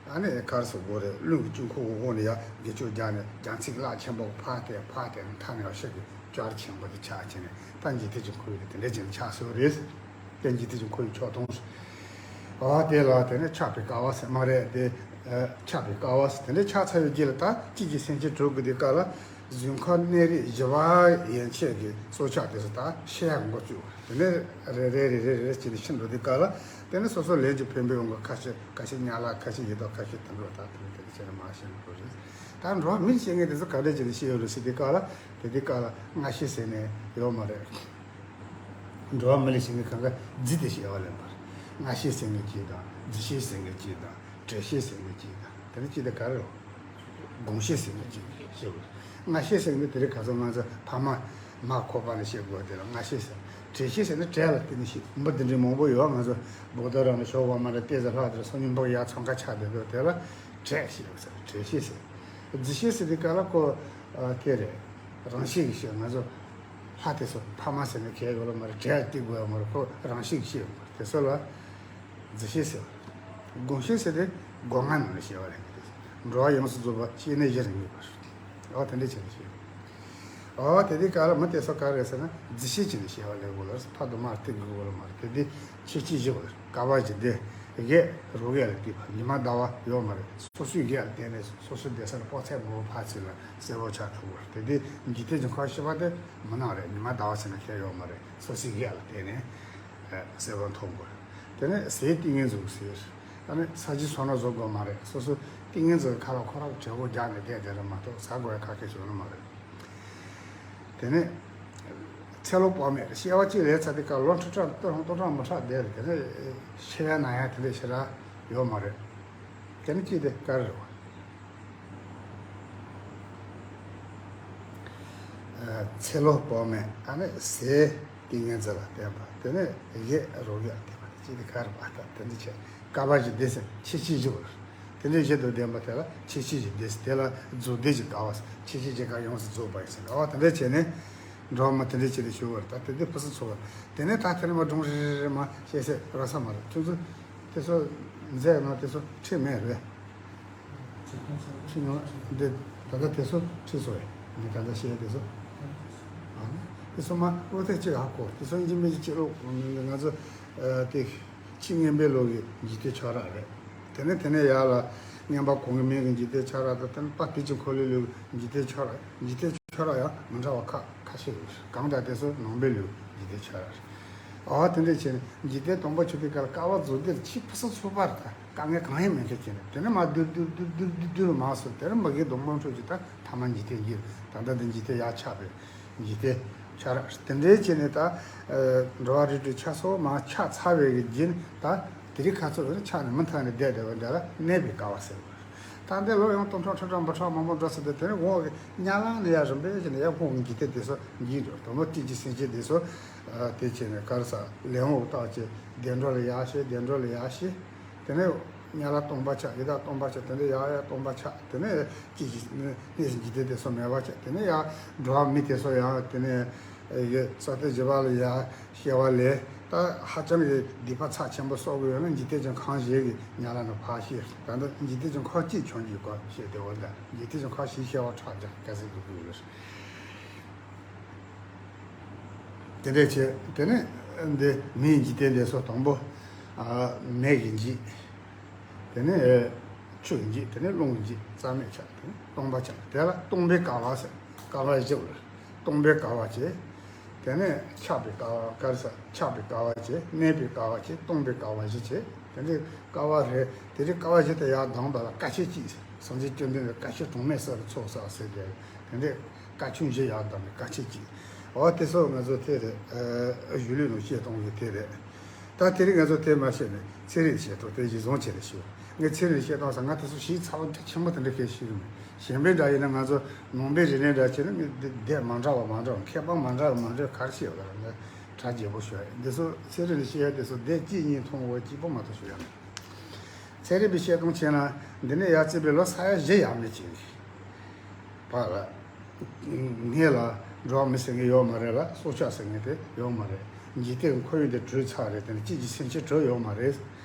ཨ་ནི་གར་སོགས་དགོས་རེད། རླུང་གི་དཀྱིལ་འཁོར་འོག་ནས་ཡར་དགེ་ཕྱོགས་རྒྱག་ནས་རྒྱ་མཚོའི་གླགས་ཆེན་པོ་ཕར་བལྟས་ཕར་བལྟས་ནས་མཐའ་ནས་ཡར་ཤུགས་ཀྱིས་ཅར་ཆེན་པོ་དེ་ཆགས་བྱས་ནས་ད་འཇིག་རྟེན་གྱི་འཁོར་བ་དེ་དེ་འདྲ་བྱས་ནས་ཆགས་སོང་རེད། དེ་འཇིག་རྟེན་གྱི་འཁོར་བའི་ཕྱོགས་མཐོང་སོང་། ཨ་དེ་ལ་དེ་ནས་ཆགས་པའི་སྐལ་བ་ཟེར་མ་རེད་དེ། ཆགས་པའི་སྐལ་བ་ཟེར་དེ་འདྲ་ཆགས་ཚར་བའི་རྗེས་ལ་ད་སྐྱེ་འཆི་སེམས་ཅན་དྲུག་གི་དེ་སྐབས་ལ་གཟུགས་ཁམས་གནས་རིགས་བཞི་པ་ཡན་ཆད་ཀྱི་སྲོག་ཆགས་དེ་ཚོ་ད་ཤི་ཡག་འགོ་བཙུགས། དེ་ནས་རེ་རེ་རེ་རེ་རེ་བྱས་ནས་ཤི་འགྲོ་དུས་སྐབས་ལ་དེ་ནས་སོ་སོ་ལས་ཀྱི་ཕན་པའི་འོང་གི་ཁ་ཤས་ཁ་ཤས་དམྱལ་བ་ཁ་ཤས་ཡི་དྭགས་ཁ་ཤས་དུད་འགྲོ་ད་དེ་འདྲ་དེ་འདྲ་བྱས་ནས་མར་ཤི་འགྲོ་རེད། ད་འགྲོ་བ་མི་ལ་སྐྱེ་མཁན་དེ་ཚོ་ག་འདྲ་བྱས་ནས་ཤི་ཡོད་རེད་ཟེར་དུས་སྐབས་ལ་དེ་དུས་སྐབས་ལ་སྔ་ཤི་ཟེར་ནས་ཡོད་མ་རེད། འགྲོ་བ་མི་ལ་སྐྱེ་མཁན་གང་ག་རྫི་སྟེ་ཤི་བ་ལེན་པ་རེད། སྔ་ཤི་ཟེར་མཁན་གཅིག་དང་རྫི་ཤི་ཟེར་མཁན་གཅིག་དང་བྲེད་ཤི་ཟེར་མཁན་གཅིག་དང་དེ་ནས་གཅིག་དེ་ག་རེ་རེད། དགུང་ཤི་ཟེར་མཁན་གཅིག་ཤི་བ་རེད། སྔ་ཤི་ཟེར་མཁན་དེ་རིང་ཁ་སང་ང་ཚོ་ཕ་མ་མ་ཁོག་པ་ནས་ཤི་དགོས་དེ་ལ་སྔ་ཤི་ཟེར། བྲེད་ཤི་ཟེར་ན་བྲེད་ལ་བརྟེན་ནས་ཤི། འབུ་དེ་འདྲའི་མང་པོ་ཡོད། ང་ཚོ་འབོ་ད་རང་ནས་ཞོགས་པ་མ་རེད་ལྟས་ཟ་ལྷག་དེར་སང་ཉིན་འབུ་ཡར་འཚང་ཁ་ཆགས་བསྡད་འདུག་དེ་ལ་བྲེད་ཤི་ཟེར། བྲེད་ཤི་ཟེར། རྫི་ཤི་ཟེར་དུས་སྐབས་ལ་ཁོ་དེ་རེད། རང་ཤི་གི་ཤི། ང་ཚོ་ལྷ་དེ་ཚོ་ཕ་མ་ཟེར་ནས་གལ་ཡོད་ལ་མ་རེད། བྲེད་ལ་བརྟེན་དགོས་ཡ་མ་རེད། ཁོ་རང་ཤི་གི་ཤི་ཡོད་མ་རེད། དེ་ཚོ་ལ་རྫི་ཤི་ཟེར། དགུང་ཤི་ཟེར་དེ་སྒོ་ང་ནང་ནས་ཤི་བ་རེད། འགྲོ་བ་ཡོངས་སུ་རྫོགས་པ་སྐྱེ་གནས་བཞི་རེ་ངེས་པ་རེད། ཨོ་དེ་འདྲ་བྱས་ནས་ཤི། ཨོ་དེ་དུས་སྐབས་ལ་མི་དེ་ཚོ་ག་རེ་ཟེར་ན་རྫི་ཤི་བྱས་ནས་ཤི་བ་ལེན་དགོས་ལ་ཕར་དུ་མར་བརྟེན་དགོས་ལ་མ་རེད། དེ་དུས་ཆེ་ཆེ་བཞི་བ་རེད། དཀའ་བ་བཞི་སྟེ། གེགས་རོ་གེགས་ལ་བརྟེན་པ། ཉི་མ་ཟླ་བ་ཡོད་མ་རེད། སོ་སོའི་གེགས་ལ་བརྟེན་ནས་སོ་སོའི་བསྡད་ས་ལ་དཔག་ཚད་མང་པོ་ཕར་ཚུར་ལ་གསལ་པོ་ཆགས་ཐུབ་དགོས་རེད། དེ་དུས་འཇིག་རྟེན་གྱི་འཁོར་ཤི་བ་དེ་མི་སྣང་རེད། ཉི་མ་ཟླ་བ་ཟེར་ན་གལ་ཡོད་མ་རེད། སོ་སོའི་གེགས་ལ་བརྟེན་ནས་གསལ་པོ་མཐོང་དགོས་རེད། དེ་ནས་ཟས་ཏིང་ངེ་འཛིན་ཟེར། ད་ནི་ས་གཞི་སོ་ནོ་བཟོ་དགོས་མ་རེད། སོ་སོ་ཏིང་ངེ་འཛིན་ཁ་ལ་ཁོ་རང་བྲེལ་པོ་རྒྱག་ནས་བསྡད་བསྡད་རེད་མ་གཏོགས་ཟ་དགོས་ཡ་ག་གེ་བྱུང་ནི་མ་རེད། དེ་ནས་ཚེ་ལོ་དཔག་མེད་སྐྱེ་བ་གཅིག་ལེན་ཚར་དུས་སྐབས་ལོ་ཁྲི་ཕྲག་སྟོང་ཕྲག་སྟོང་ཕྲག་མི་ཁྲག་བསྡད་རེད། དེ་ནས་ཤི་ཡ་ན་ཡ་དེ་འདྲ་ཞེ་དྲག་ཡོད་མ་རེད། དེ་ནས་གཅིག་དེ་ག་རེ་རེད་བ། ཚེ་ལོ་དཔག་མེད། ཨ་ནི་ཟས་ཏིང་ངེ་འཛིན་ལ་བརྟེན་པ། དེ་ནས་གེགས་རོ་གེགས་ལ་བརྟེན་པ་དེ་གཅིག་དེ་ག་རེ་བ། ད་དེ་འདྲ་བྱས་དཀའ་བ་བཞི་སྟེ་ཟེར། ཆེ་ཆེ་བཞི་བ་རེད། དེ་འདྲའི་བཞི་དང་ལྡན་པ་དེ་ལ་ཆེ་ཆེ་བཞི་སྟེ་ཟེར། དེ་ལ་རྫོགས་ལྡན་གྱི་དཀའ་བ་ཟེར། ཆེ་ཆེ་བཞི་ཀ་ཡོངས་སུ་རྫོགས་པ་ཡིན་ཟེར། ཨོ་དེ་འདྲ་བྱས་ནས་འགྲོ་བ་མི་དེ་འདྲ་བྱས་ཏེ་བྱུང་བ་རེད། ད་དེ་དུས་ཕུན་སུམ་ཚོགས་པ་རེད། དེ་ནས་ད་དེ་ནས་མར་སྒྲུང་རེ་རེ་རེ་མར་བཤད་ཟེར་རག་ས་མ་རེད། ཁྱོད་ཚོ་དེ་ཚོ་མཛད་ན་དེ་ཚོ་ཁྲིད་མེད་རེད། ཁྲིད་མྱོང་། འདི་ད་ལྟ་དེ་ཚོ་ཁྲིད་སོང་བས། ངས་ད་ལྟ་བཤད་དེ་ཚོ། ཨ་ནི་དེ་ཚོ་མ་བློ་གཏད་ཅིག་ཧ་གོ། དེ་ཚོ་ཡིན་གཅིག་མིན་གཅིག་ཅིག་བློ་ང་ཚོ་ཨ་དེ་ཕྱི་ངན་པའི་ལུགས་ཀྱི་འཇིག་རྟེན་ཆགས་རབས་རེད། དེ་ནས་དེ་ནས་ཡར་ལ་ངན་པ་གོང་གི་མིང་གི་འཇིག་རྟེན་ཆགས་རབས་དང་། དེ་ནས་དཔལ་དུས་ཀྱི་འཁོར་ལོའི་ལུགས་ཀྱི་འཇིག་རྟེན་ཆགས་རབས། འཇིག་རྟེན་ཆགས་རབས་ཡང་མི་འདྲ་བ་ཁ་ཁ་ཤས་ཡོད་རེད། གང་ལྟར་དེ་ཚོ་ནང་པའི་ལུགས་འཇིག་རྟེན་ཆགས་རབས་རེད། ཨ་དེ་འདྲ་བྱས་ནས་འཇིག་རྟེན་སྟོང་པ་ཆོད་པའི་སྐབས་ལ་དཀའ་བ་རྫོགས་ལྡན་ཆེས་ཕུན་སུམ་ཚོགས་པ་རེད། ད་དཀའ་ངལ་གང་ཡང་མེད་མཁན་བྱས་ནས་དེ་ནས་མར་བསྡུ་བསྡུ་བསྡུ་བསྡུ་བསྡུ་བསྡུ་རུ་མ་སོང་། དེ་ནས་མ་གི་སྡོང་པོ་འཕྲོད་ཀྱི་ད་ཐ་མ་འཇིག་རྟེན་འགྱུར། ད་ལྟ་འདི་འཇིག་རྟེན་ཡར་ཆགས་པའི་འཇིག་རྟེན་ཆགས་རབས་དེ་འདྲའི་བྱས་ནས་ད་འགྲོ་བ་རིགས་དྲུག་ཆགས་སོ་མ་ཆགས་ཚར་བའི་གི་རྗེས་ནས་ད་དེ་རིང་ཁ་ཚོ་ཆགས་ནས་མུ་མཐའ་ནས་བསྡད་བསྡད་པ་འདྲ་ལ་གནས་པའི་སྐལ་བ་ཟེར་བ། ད་འདི་ལོ་ཡང་སྟོང་ཕྲག་ཁྲི་ཕྲག་འབུམ་ཕྲག་མང་པོ་འགྲོ་ཚར་དུས་དེ་ནས་འོག་གི་དམྱལ་བ་ནས་ཡར་རིམ་པས་བྱས་ནས་ཡར་འོག་གི་འཇིག་རྟེན་དེ་ཚོ་འགྱུར་འགྲོ། དང་པོ་སྐྱེ་འཆི་སེམས་ཅན་དེ་ཚོ་དེ་བྱས་ནས་ག་རེ་ཟ་ལས་འོག་བཏགས་བྱས་བདེ་འགྲོ་ལ་ཡར་ཤེས། བདེ་འགྲོ་ལ་ཡར་ཤེས། དེ་ནས་དམྱལ་བ་སྟོང་པ་ཆགས། ཡི་དྭགས་སྟོང་པ་ཆགས། དེ་ནས་ཡར་ཡར་སྟོང་པ་ཆགས། དེ་ནས་སྐྱེ་འཆི་གནས་སུ་འཇིག་རྟེན་དེ་ཚོ་མེད་པ་ཆགས། དེ་ནས་ཡར་འགྲོ་བ་མི་དེ་ཚོ་ཡང་དེ་ནས་ཡི་ས་སྟེང་བཞི་པ་ལ་ཡར་སྐྱེ་བ་ལེན། ད་ཧ་ཅང་གི་སྡིག་པ་ཚབས་ཆེན་པོ་གསོག་གི་ཡོད་ན་འཇིག་རྟེན་གྱི་ཁམས་བཞི་གི་དམྱལ་བ་ནས་ཕར་ཤེས། ད་ལྟ་འཇིག་རྟེན་གྱི་ཁམས་གཅིག་བྱུང་རྒྱུའི་སྐོར་བཤད་དེ་འོ་ད་འཇིག་རྟེན་གྱི་ཁམས་བཞི་ཤེས་པ་ཁྲག་འཇག་ག་ཟེར་དགོས་ཀྱི་ཡོད་རེད། དེ་འདྲ་བྱས། དེ་ནས་འདི་མེའི་འཇིག་རྟེན་དེ་ཚོ་དང་པོ་ཨ་མེ་གིས་འཇིག། དེ་ནས་ཆུ་གིས་འཇིག། དེ་ནས་རླུང་གིས་འཇིག། རྩ་མེད་ཆགས། དེ་ནས་སྟོང་པ་ཆགས། དེ་ལ་སྟོང་པའི་སྐལ་བ་ཟེར། སྐལ་བ་བཞི་བ་རེད། སྟོང་པའི་སྐལ་བ་བྱས། དེ་ནས་ཆགས་པའི་སྐལ་བ། ག་རེ་ཟ། ཆགས་པའི་སྐལ་བ་བྱས། གནས་པའི་སྐལ་བ་བྱས། སྟོང་པའི་སྐལ་བ་བཞི་བྱས། དེ་འདྲའི་སྐལ་བ་རེད། དེ་འདྲའི་སྐལ་བ་བཞི་དེ་ཡར་ལྡང་བ་ལ་སྐར་ཆ་གཅིག་ཟེར། སངས་རྒྱས་བཅོམ་ལྡན་འདས་སྐར་ཆ་གྲངས་མེད་གསུམ་ལ་ཚོགས་བསགས་ཟེར་ཏེ། དེ་འདྲའི་སྐར་ཆུང་བཞི་ཡར་ལྡང་ནས་སྐར་ཆ་གཅིག། འོ་དེ་ཚོ་ང་ཚོ་དེ་རེད། ཨ་གཞུང་ལུགས་ནང་བཤད་སྟངས་ཀྱི་དེ་རེད། ད་དེ་རིང་ང་ཚོ་དེ་མ་བཤད་ནས་ཚན་རིག་བཤད་སྟངས་དེ་གཞི་བཟུང་བྱས་ནས་ཞུ། ངས་ཚན་རིག་བཤད་སྟངས་ས་ང་དེ་ཚོ་ཞིབ་ཚགས་པ་འདྲ་ཆེན་པོ་དེ་འདྲ་གས་ཤེས་ཀྱི་མེད། གཞན་པའི་འདྲ་ཡིན་ན་ང་ཚོ་ནང་པའི་རིག་གནས་འདྲ་བྱས་ན་ངས་འདི་དེབ་མ་འདྲ་བ་མ་འདྲ་བ། མཁས་པ་མ་འདྲ་བ་མ་འདྲ་བ་ག་རེ་བཤད་ཡོད་ལ་ང་ གྲ་རྒྱས་པོ་ཞུ་ཡ་ཡིན། འདི་ཚོ་ཚན་རིག་ལ་བཤད་ཡ་དེ་ཚོ་སྡེ་གཅིག་གཉིས་མཐོང་བ་གཅིག་པོ་མ་གཏོགས་ཞུ་ཡ་མེད། ཚན་རིག་པའི་བཤད་སྟངས་བྱས་ན་འདི་ནས་ཡར་བརྩིས་པའི་ལོ་ས་ཡ་བཞི་ཡས་མས་ཅིག་བར་ལ། སྔས་ལ་འགྲོ་བ་མི་ཟེར་མཁན་ཡོད་མ་རེད་ལ། སྲོག་ཆགས་ཟེར་མཁན་དེ་ཡོད་མ་རེད། འཇིག་རྟེན་ཁོར་ཡུག་དེ་གྲུབ་ཚར་རེད། དེ་ནས་སྐྱེ་འཆི་སེམས་ཅན་གྲུབ་ཡོད་མ་རེད།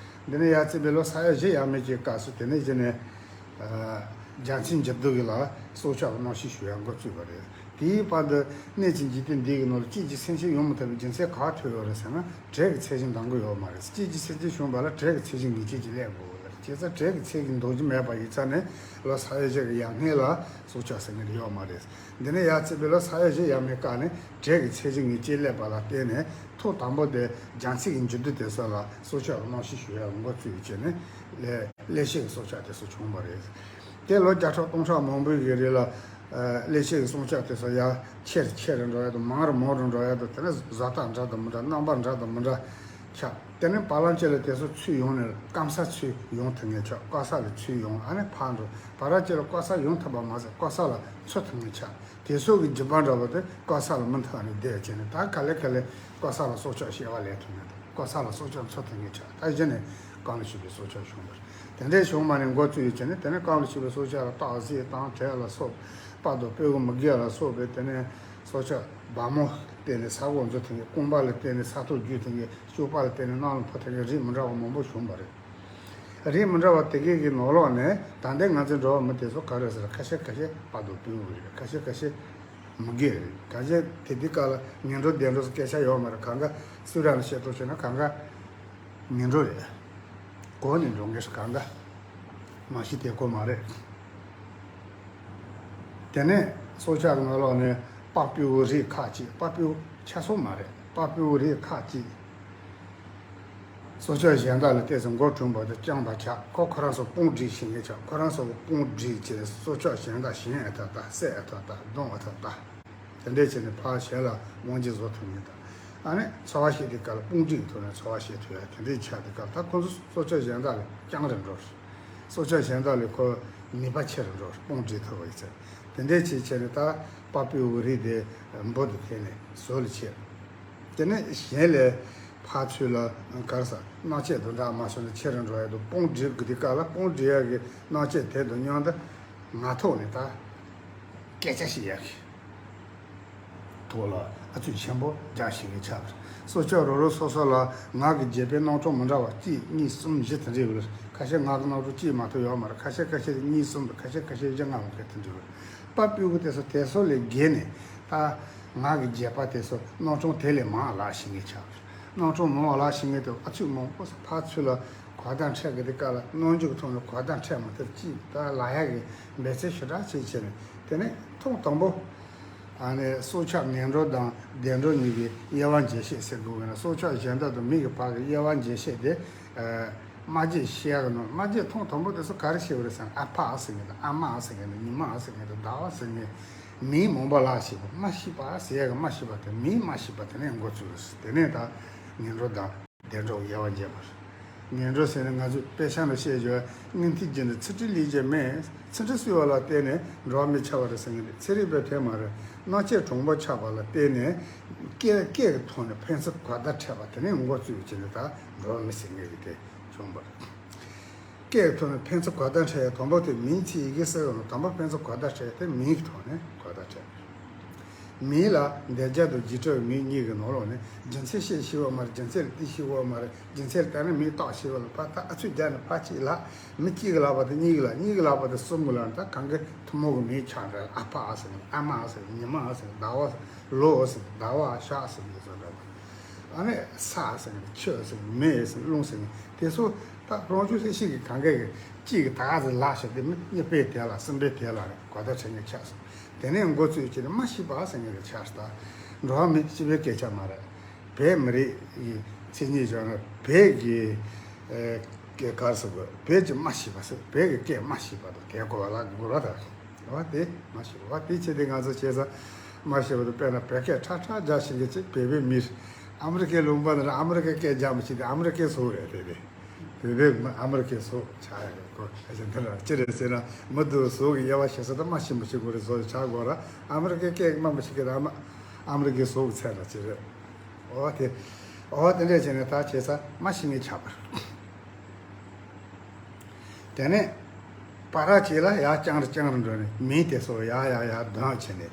འདི་ནས་ཡར་བརྩིས་པའི་ལོ་ས་ཡ་བཞི་ཡས་མས་ཀྱི་སྐབས་སུ་དེ་ནས་གཞི་ནས། ཨ། རྒྱལ་མཚན་འཇིགས་སྡུག་གི་ལ་སྲོག་ཆགས་ཀྱི་རྣམ་ཤེས་ཞུ་ཡ་འགོ་བཙུགས་པ་རེད། དེའི་བར་དུ་གནས་ཀྱི་འཇིག་རྟེན་འདི་གི་ནང་ལ་སྐྱེ་འཆི་སེམས་ཅན་ཡོང་མི་ཐུབ་པའི་རྒྱུ་མཚན་ག་ཐོན་ཡོད་རེད་ཟེར་ན། བྲེལ་གྱི་ཚད་གཞི་འདང་གི་ཡོད་མ་རེད། སྐྱེ་འཆི་སེམས་ཅན་བྱུང་བ་ལ་བྲེལ་གྱི་ཚད་གཞི་ངེས་ཅན་ཅིག་སླེབས་དགོས་ལ། བྱས་ཙང་བྲེལ་གྱི་ཚད་གཞི་འདང་རྒྱུ་མེད་པ་ཡིན་ཙང་ནས་ལོ་ས་ཡ་བཞི་གི་ཡར་སྔས་ལ་སྲོག་ཆགས་ཟེར་མཁན་དེ་ཡོད་མ་རེད། འདི་ནས་ཡར་བརྩིས་པའི་ལོ་ས་ཡ་བཞི་ཡས་མས་སྐབས་ནས་བྲེལ་གྱི་ཚད་གཞི་ངེས་ཅན་སླེབས་པ་ལ་བརྟེན་ནས་ཐོག་དང་པོ་དེ་རྒྱལ་མཚན་གྱི་འཇིགས་སྡུག་དེ་ཚོ་ལ་སྲོག་ཆགས་རྣམ་ཤེས་ཞུ་ཡ་འགོ་བཙུགས་བྱས་ནས་ལས་ལས་བྱེད་ཀྱི་སྲོག་ཆགས་དེ་ཚོ་བྱུང་བ་རེད། དེ་ལོ་བརྒྱ་ཕྲག་སྟོང་ཕྲག་མང་པོའི་གི་རིང་ལ། ཨ། ལས་བྱེད་ཀྱི་སྲུང་སྐྱོབ་དེ་ཚོ་ཡར་ཆེ་རུ་ཆེ་རུ་འགྲོ་ཡ་དང་། མང་རུ་མང་རུ་འགྲོ་ཡ་དང་། དེ་ནས་བཟོ་ལྟ་འདྲ་དང་མི་འདྲ། རྣམ་པ་འདྲ་དང་མི་འདྲ་ཆགས། དེ་ནས་བར་ལམ་ཅིག་ལ་དེ་ཚོ་ཚུར་ཡོང་ནས་སྐམ་ས་ཚུར་ཡོང་ཐུབ་མཁན་ཆགས། བཀག་ས་ལ་ཚུར་ཡོང་། ཨ་ནི་ཕར་འགྲོ། བར་ལམ་ཅིག་ལ་བཀག་ས་ཡོང་ཐུབ་པ་མ་ཟད་བཀག་ས་ལ་འཚོ་ཐུབ་མཁན་ཆགས། དེ་ཚོ་གི་རྒྱུ་པ་འདྲ་བོ་དེ་བཀག་ས་ལ་མུ་མཐུད་ནས་བསྡད་བྱས་ནས། ད་ག་ལེ་ག་ལེ་བཀག་ས་ལ་སྲོག་ཆགས་བྱེ་བ་ལེན་ཐུབ་མཁན་དང་། བཀག་ས་ལ་སྲོག་ཆགས་འཚོ་ཐུབ་མཁན་ཆགས། ད་གཞི་ནས་གང་ལ་ཞུགས་པའི་སྲོག་ཆགས་བྱུང་བ་རེད། དེ་འདྲའི་བྱུང་བ་ནས་འགོ་བཙུགས་ཡོད་བྱས་ནས། དེ་ནས་གང་ལ་ཞུགས་པའི་སྲོག་ཆགས་ལ་སྟག་གཟིག་དང་དྲེད་ལ་སོགས། སྤར་དང་སྤྲེའུ་མི་རྒས་ལ་སོགས་པའི་དེ་ནས་སྲོག་ཆགས་སྦར་མོ་བསྟེན་ནས་ས་འོག་འཛུལ་ཐུབ་མཁན། རྐང་པ་ལ་བརྟེན་ནས་ས་ཐོག་རྒྱུག་ཐུབ་མཁན། གཅོད་པ་ལ་བརྟེན་ནས་གནམ་ལ་འཕུར་ཐུབ་མཁན། རིགས་མི་འདྲ་བ་མང་པོ་བྱུང་བ་རེད། རིགས་མི་འདྲ་བ་དེ་གའི་གི་ནང་ལོགས་ནས་ད་ལྟའི་ང་ཚོའི་འགྲོ་བ་མི་དེ་ཚོ་ག་རེ་ཟེར། ཁ་ཤས་ཁ་ཤས་སྤར་དང་སྤྲེའུ་རེད། ཁ་ཤས་ཁ་ཤས་མི་རྒས་རེད། གང་ཅི་དེ་དུས་སྐབས་ལ་ངན་འགྲོ་བདེ་འགྲོ་ཟེར་སྐད་ཆ་ཡོད་མ་རེད། གང་ག་སུ་ར་ལ་བཤད་དོ་བྱས་ན་གང་ག་ངན་འགྲོ་རེད། གོང་ནས་འགྲོ་མཁན་ཞིག་གང་ག་མ་གཞི་དེ་གོ་མ་རེད། དེ་ནས་སྲོག་ཆགས་ཀྱི་ནང་ལོགས་ནས་སྤར་སྤྲེའུ་རིགས་ཁག་ཅིག་སྤར་སྤྲེའུ་ཆ་ཚང་མ་རེད། སྤར་སྤྲེའུ་རིགས་ཁག་ཅིག་སྲོག་ཆགས་གཞན་དག་ལ་བལྟས་ཚེ་མགོ་དྲོན་པོ་དང་རྐྱང་པ་ཆགས། ཁོ་ཁོ་རང་ཚོ་དཔུང་སྒྲིག་བྱེད་མཁན་ཆགས། ཁོ་རང་ཚོ་དཔུང་སྒྲིག་བྱས་སྲོག་ཆགས་གཞན་དག་ཞན་ཨེ་ཐག་ལྟ། བསད་ཨེ་ཐག་ལྟ། བརྡུང་ཨེ་ཐག་ལྟ། དེ་འདྲས་བྱས་ནས་ཕར་གཞན་ལ་དབང་སྒྱུར་བཟོ་ཐུབ་མཁན་དང་། ཨ་ནི་འཚོ་བ་སྐྱེལ་དུས་སྐབས་ལ་དཔུང་སྒྲིག་གི་ཐོག་ནས་འཚོ་བ་སྐྱེལ་ཐུབ་ཡ་དེ་འདྲས་ཆགས་དུས་སྐབས་ལ། ད་ཁོ་ཚོ་སྲོག་ཆགས་གཞན་དག་ལས་རྐྱང་རུ་འགྲོ། སྲོག་ཆགས་གཞན་དག་ལས་ཁོ་ནུས་པ་ཆེ་རུ་འགྲོ། དཔུང་སྒྲིག་ཐུབ་པ་ཡིན་ཚེ། དེ་འདྲས་བྱས་བྱས་ནས་ད་སྤར་སྤྲེའུ་རིགས་དེ་འབུ་དང་འཐེན་ནས་ཟོ་ལ་ཆས། དེ་ནས་གཞན་ལས་ཕར་ཚུར་ལ་ག་རེ་ཟ། མནར་གཅོད་དང་འདྲ་མ་སོང་ནས་ཆེ་རུ་འགྲོ་ཡ་དང་། དཔུང་སྒྲིག་དགོས་དུས་སྐབས་ལ་དཔུང་སྒྲིག་ཡ་གི་མནར་གཅོད་དེ་དང་མཉམ་དུ་ངག་ཐོག་ནས་ད་སྐད་ཆ་བཤད་ཡ་གི་ཐོག་ལ་ཨ་ཚུགས་ཆེན་པོ་རྒྱག་ཤེས་མཁན་ཆགས་པ་རེད། སྲོག་ཆགས་རོ་རོ་སོ་སོ་ལ་ངག་གི་བརྗོད་པའི་རྣམ་གྲངས་མི་འདྲ་བ་གཅིག་གཉིས་གསུམ་བཞི་དེ་འདྲ་ཡོད་རེད། ཁ་ཤས་ངག་གི་རྣམ་གྲངས་གཅིག་མ་གཏོགས་ཡོད་མ་རེད། ཁ་ཤས་ཁ་ཤས་གཉིས་གསུམ་རེད། ཁ་ཤས་ཁ་ཤས་བཞི་ལྔ་མ་གཏོགས་དེ་འདྲ་ཡོད་རེད། སྤར་སྤྲེའུ་དེ་ཚོ་དེ་ཚོ་ལས་བརྒལ་ནས་ད་ངག་གི་བརྗོད་པ་དེ་ཚོ་རྣམ་གྲངས་དེ་ལས་མང་བ་ལབ་ཤེས་མཁན་ཆགས་པ་རེད། རྣམ་གྲངས་མང་བ་ལབ་ཤེས་མཁན་དེ་ཨ་ཚུགས་མང་པོ་ཕར་ཚུར་ལ་གོ་བརྡ་འཕྲོད་དགོས་དུས་སྐབས་ལ་རྣམ་འགྱུར་གྱི་ཐོག་ནས་གོ་བརྡ་འཕྲོད་མ་ཐུབ། ཅིག་ད་ལབ་ཡ་གི་འབད་རྩོལ་ཞེ་དྲག་བྱེད་བྱས་ནས། དེ་ནས་ཐོག་དང་པོ་ཨ་ནི་སྲོག་ཆགས་ངན་འགྲོ་དང་བདེ་འགྲོ་གཉིས་ཀྱི་དབྱེ་བ་འབྱེད་བཤད་ཟེར་དགོས་ཀྱི་ན། སྲོག་ཆགས་གཞན་དག་དང་མི་གི་བར་གྱི་དབྱེ་བ་འབྱེད་བཤད་དེ། ཨ། སྨྲ་བརྗོད་བཤད་ཡ་གི་ནང་། སྨྲ་བརྗོད་ཐོག་དང་པོ་དེ་ཚོ་ག་རེ་བཤད་པ་རེད་ཟེར་ན། ཨ་ཕ་ཟེར་མཁན་དང་། ཨ་མ་ཟེར་མཁན་དང་། ཉི་མ་ཟེར་མཁན་དང་། ཟླ་བ་ཟེར་མཁན། མིང་མང་པོ་ལབ་ཤེས་པ། སྨྲ་ཤེས་པ་ཟེར་ཡ་གི་སྨྲ་ཤེས་པ་དེ། མིང་སྨྲ་ཤེས་པ་དེ་ནས་འགོ་བཙུགས་རེད། དེ་ནས་ད་ངན་འགྲོ་དང་བདེ་འགྲོ་གི་དབྱེ་བ་འབྱེད་པ་རེད། ངན་འགྲོ་ཟེར་ན་ང་ཚོས་དཔེ་ཆ་ནང་བཤད་རྒྱུ། སྔོན་ཐོན་གྱི་འདི་ཚིག་འབྲུ་ལེགས་ཀྱང་མེད། ཚིག་འབྲུ་གསོད་པ་ལ་བརྟེན་ནས་འགྲོ་བ་མི་ཆགས་པ་རེད་ཟེར་མཁན་དེ་ཚན་རིག་པའི་ཐད་མ་རེད། རྣམ་དཔྱོད་གྲུང་པོ་ཆགས་པ་ལ་བརྟེན་ནས་སྐད། སྐད་ཀྱི་ཐོག་ནས་ཕན་ཚུན་གོ་བརྡ་འཕྲོད་པ་དེ་ནས་འགོ་བཙུགས་བྱས་ནས་ད་འགྲོ་བ་མི་ཟེར་མཁན་གྱི་དེ་བྱུང་བ་རེད། སྐད་ཀྱི་ཐོག་ནས་ཕན་ཚུན་གོ་བརྡ་འཕྲོད་ཡ་དང་པོ་དེ་མིང་ཚིག་ཡི་གེ་གསལ་བ་ནང་དང་པོ་ཕན་ཚུན་གོ་བརྡ་འཕྲོད་ཡ་དེ་མིང་གི་ཐོག་ནས་གོ་བརྡ་འཕྲོད། མིང་ལ་འདོད་ཆགས་དང་འཇིགས་སྐྲག་གི་མིང་གཉིས་ཀྱི་ནང་ལོགས་ནས། རྒྱུ་མཚན་བཤད་ཤེས་པ་མ་རེད། རྒྱུ་མཚན་ལ་བལྟས་ཤེས་པ་མ་རེད། རྒྱུ་མཚན་ལ་བལྟས་ན་མིང་བཏགས་ཤེས་པ་ལ་ཕར་ད་ཨ་ཚུགས་རྒྱག་ནས་ཕར་གཅིག་ལབ། མི་གཅིག་གིས་ལབ་པ་དང་གཉིས་ཀྱིས་ལབ། གཉིས་ཀྱིས་ལབ་པ་དང་གསུམ་གྱིས་ལབ། ད་གང་གི་ཐུན་མོང་གི་མིང་ཆགས་འདྲ། ཨ་ཕ་ཟེར་ནས། ཨ་མ་ཟེར་ནས། ཉི་མ་ཟེར་ནས། ཟླ་བ་ཟེར་ནས། ལོ་ཟེར་ནས། ཟླ་བ་ཞག་ཟེར་ནས་ཟེར་འདྲ་བ། ཨ་ནི་ས་ཟེར་ནས། ཆུ་ཟེར་ནས། མེ་ཟེར་ནས། རླུང་ཟེར་ནས། དེ་ཚོ་ད་རང་བྱུང་སེམས་ཤེས་ཀྱིས་གང་ག་གིས་གཅིག་གིས་ད་ག་ཟེར་ལབ་བྱས་ཏེ། མི་གཉིས་པས་དེ་ལ། གསུམ་པས་དེ་ལ་གོ་བརྡ་འཕྲོད་མཁན་ཆགས་སོང་། དེ་ནས་འགོ་བཙུགས་བྱས་ནས་སྨྲ་ཤེས་པ་ཟེར་མཁན་དེ་ཆགས་སོང་། ད་འགྲོ་བ་མི་སྤྱི་པའི་སྐད་ཆ་མ་རེད། བོད་མི་རིགས་ཀྱི་མཚན་ཉིད་བྱས་ན་བོད་ཀྱི་ཨ་སྐད་ག་རེ་ཟེར་དགོས། བོད་ཀྱི་སྨྲ་ཤེས་པ་ཟེར། བོད་ཀྱི་སྐད་སྨྲ་ཤེས་པ་དང་སྐད་གོ་བ་ལ་གོ་བ་དང་། བ་དེ་སྨྲ་ཤེས་པ། བ་དེ་བྱས་ཏེ་ང་ཚོ་བྱས་ཙང་སྨྲ་ཤེས་པ་དང་། དཔེར་ན་བོད་སྐད་ཁྲ་ཁྲ་རྒྱག་ཤེས་མཁན་ཅིག་བོད་པའི་མི་རེད། ཨ་མི་རི་ཀའི་ལུང་པ་ནས་ཨ་མི་རི་ཀའི་སྐད་རྒྱག་མི་ཤེས་ཏེ་ཨ་མི་རི་ཀའི་བཟོ་རེད་དེ། དེ་བོད་པའི་མི་ཨ་མི་རི་ཀའི་བཟོ་ཆགས་ཡོད་ཁོ། ཨ་ཅེ་འདི་ལ་ཅི་རེད་ཟེར་ན། མི་འདུག་བཟོ་གི་དབྱེ་བ་ཕྱེ་ས་དེ་སྨྲ་ཤེས་མི་ཤེས་དགོས་རེད། བཟོ་ཆགས་དགོས་ར། ཨ་མི་རི་ཀའི་སྐད་སྨྲ་མི་ཤེས་མཁན་དེ་ཨ་མ་ཨ་མི་རི་ཀའི་བཟོ་གི་ཚད་ལ་ཅི་རེད། འོ་དེ། འོ་དེ་འདྲས་བྱས་ནས་ད་བྱས་ས་མ་ཤི་ངེས་ཆགས་པར། དེ་ནས་བར་ཅིག་ལ་ཡར་རྐྱང་རུ་རྐྱང་རུ་འགྲོ་ནས་མི་དེ་ཚོ་ཡར་ཡར་ཡར་ལྡང་བྱས་ནས།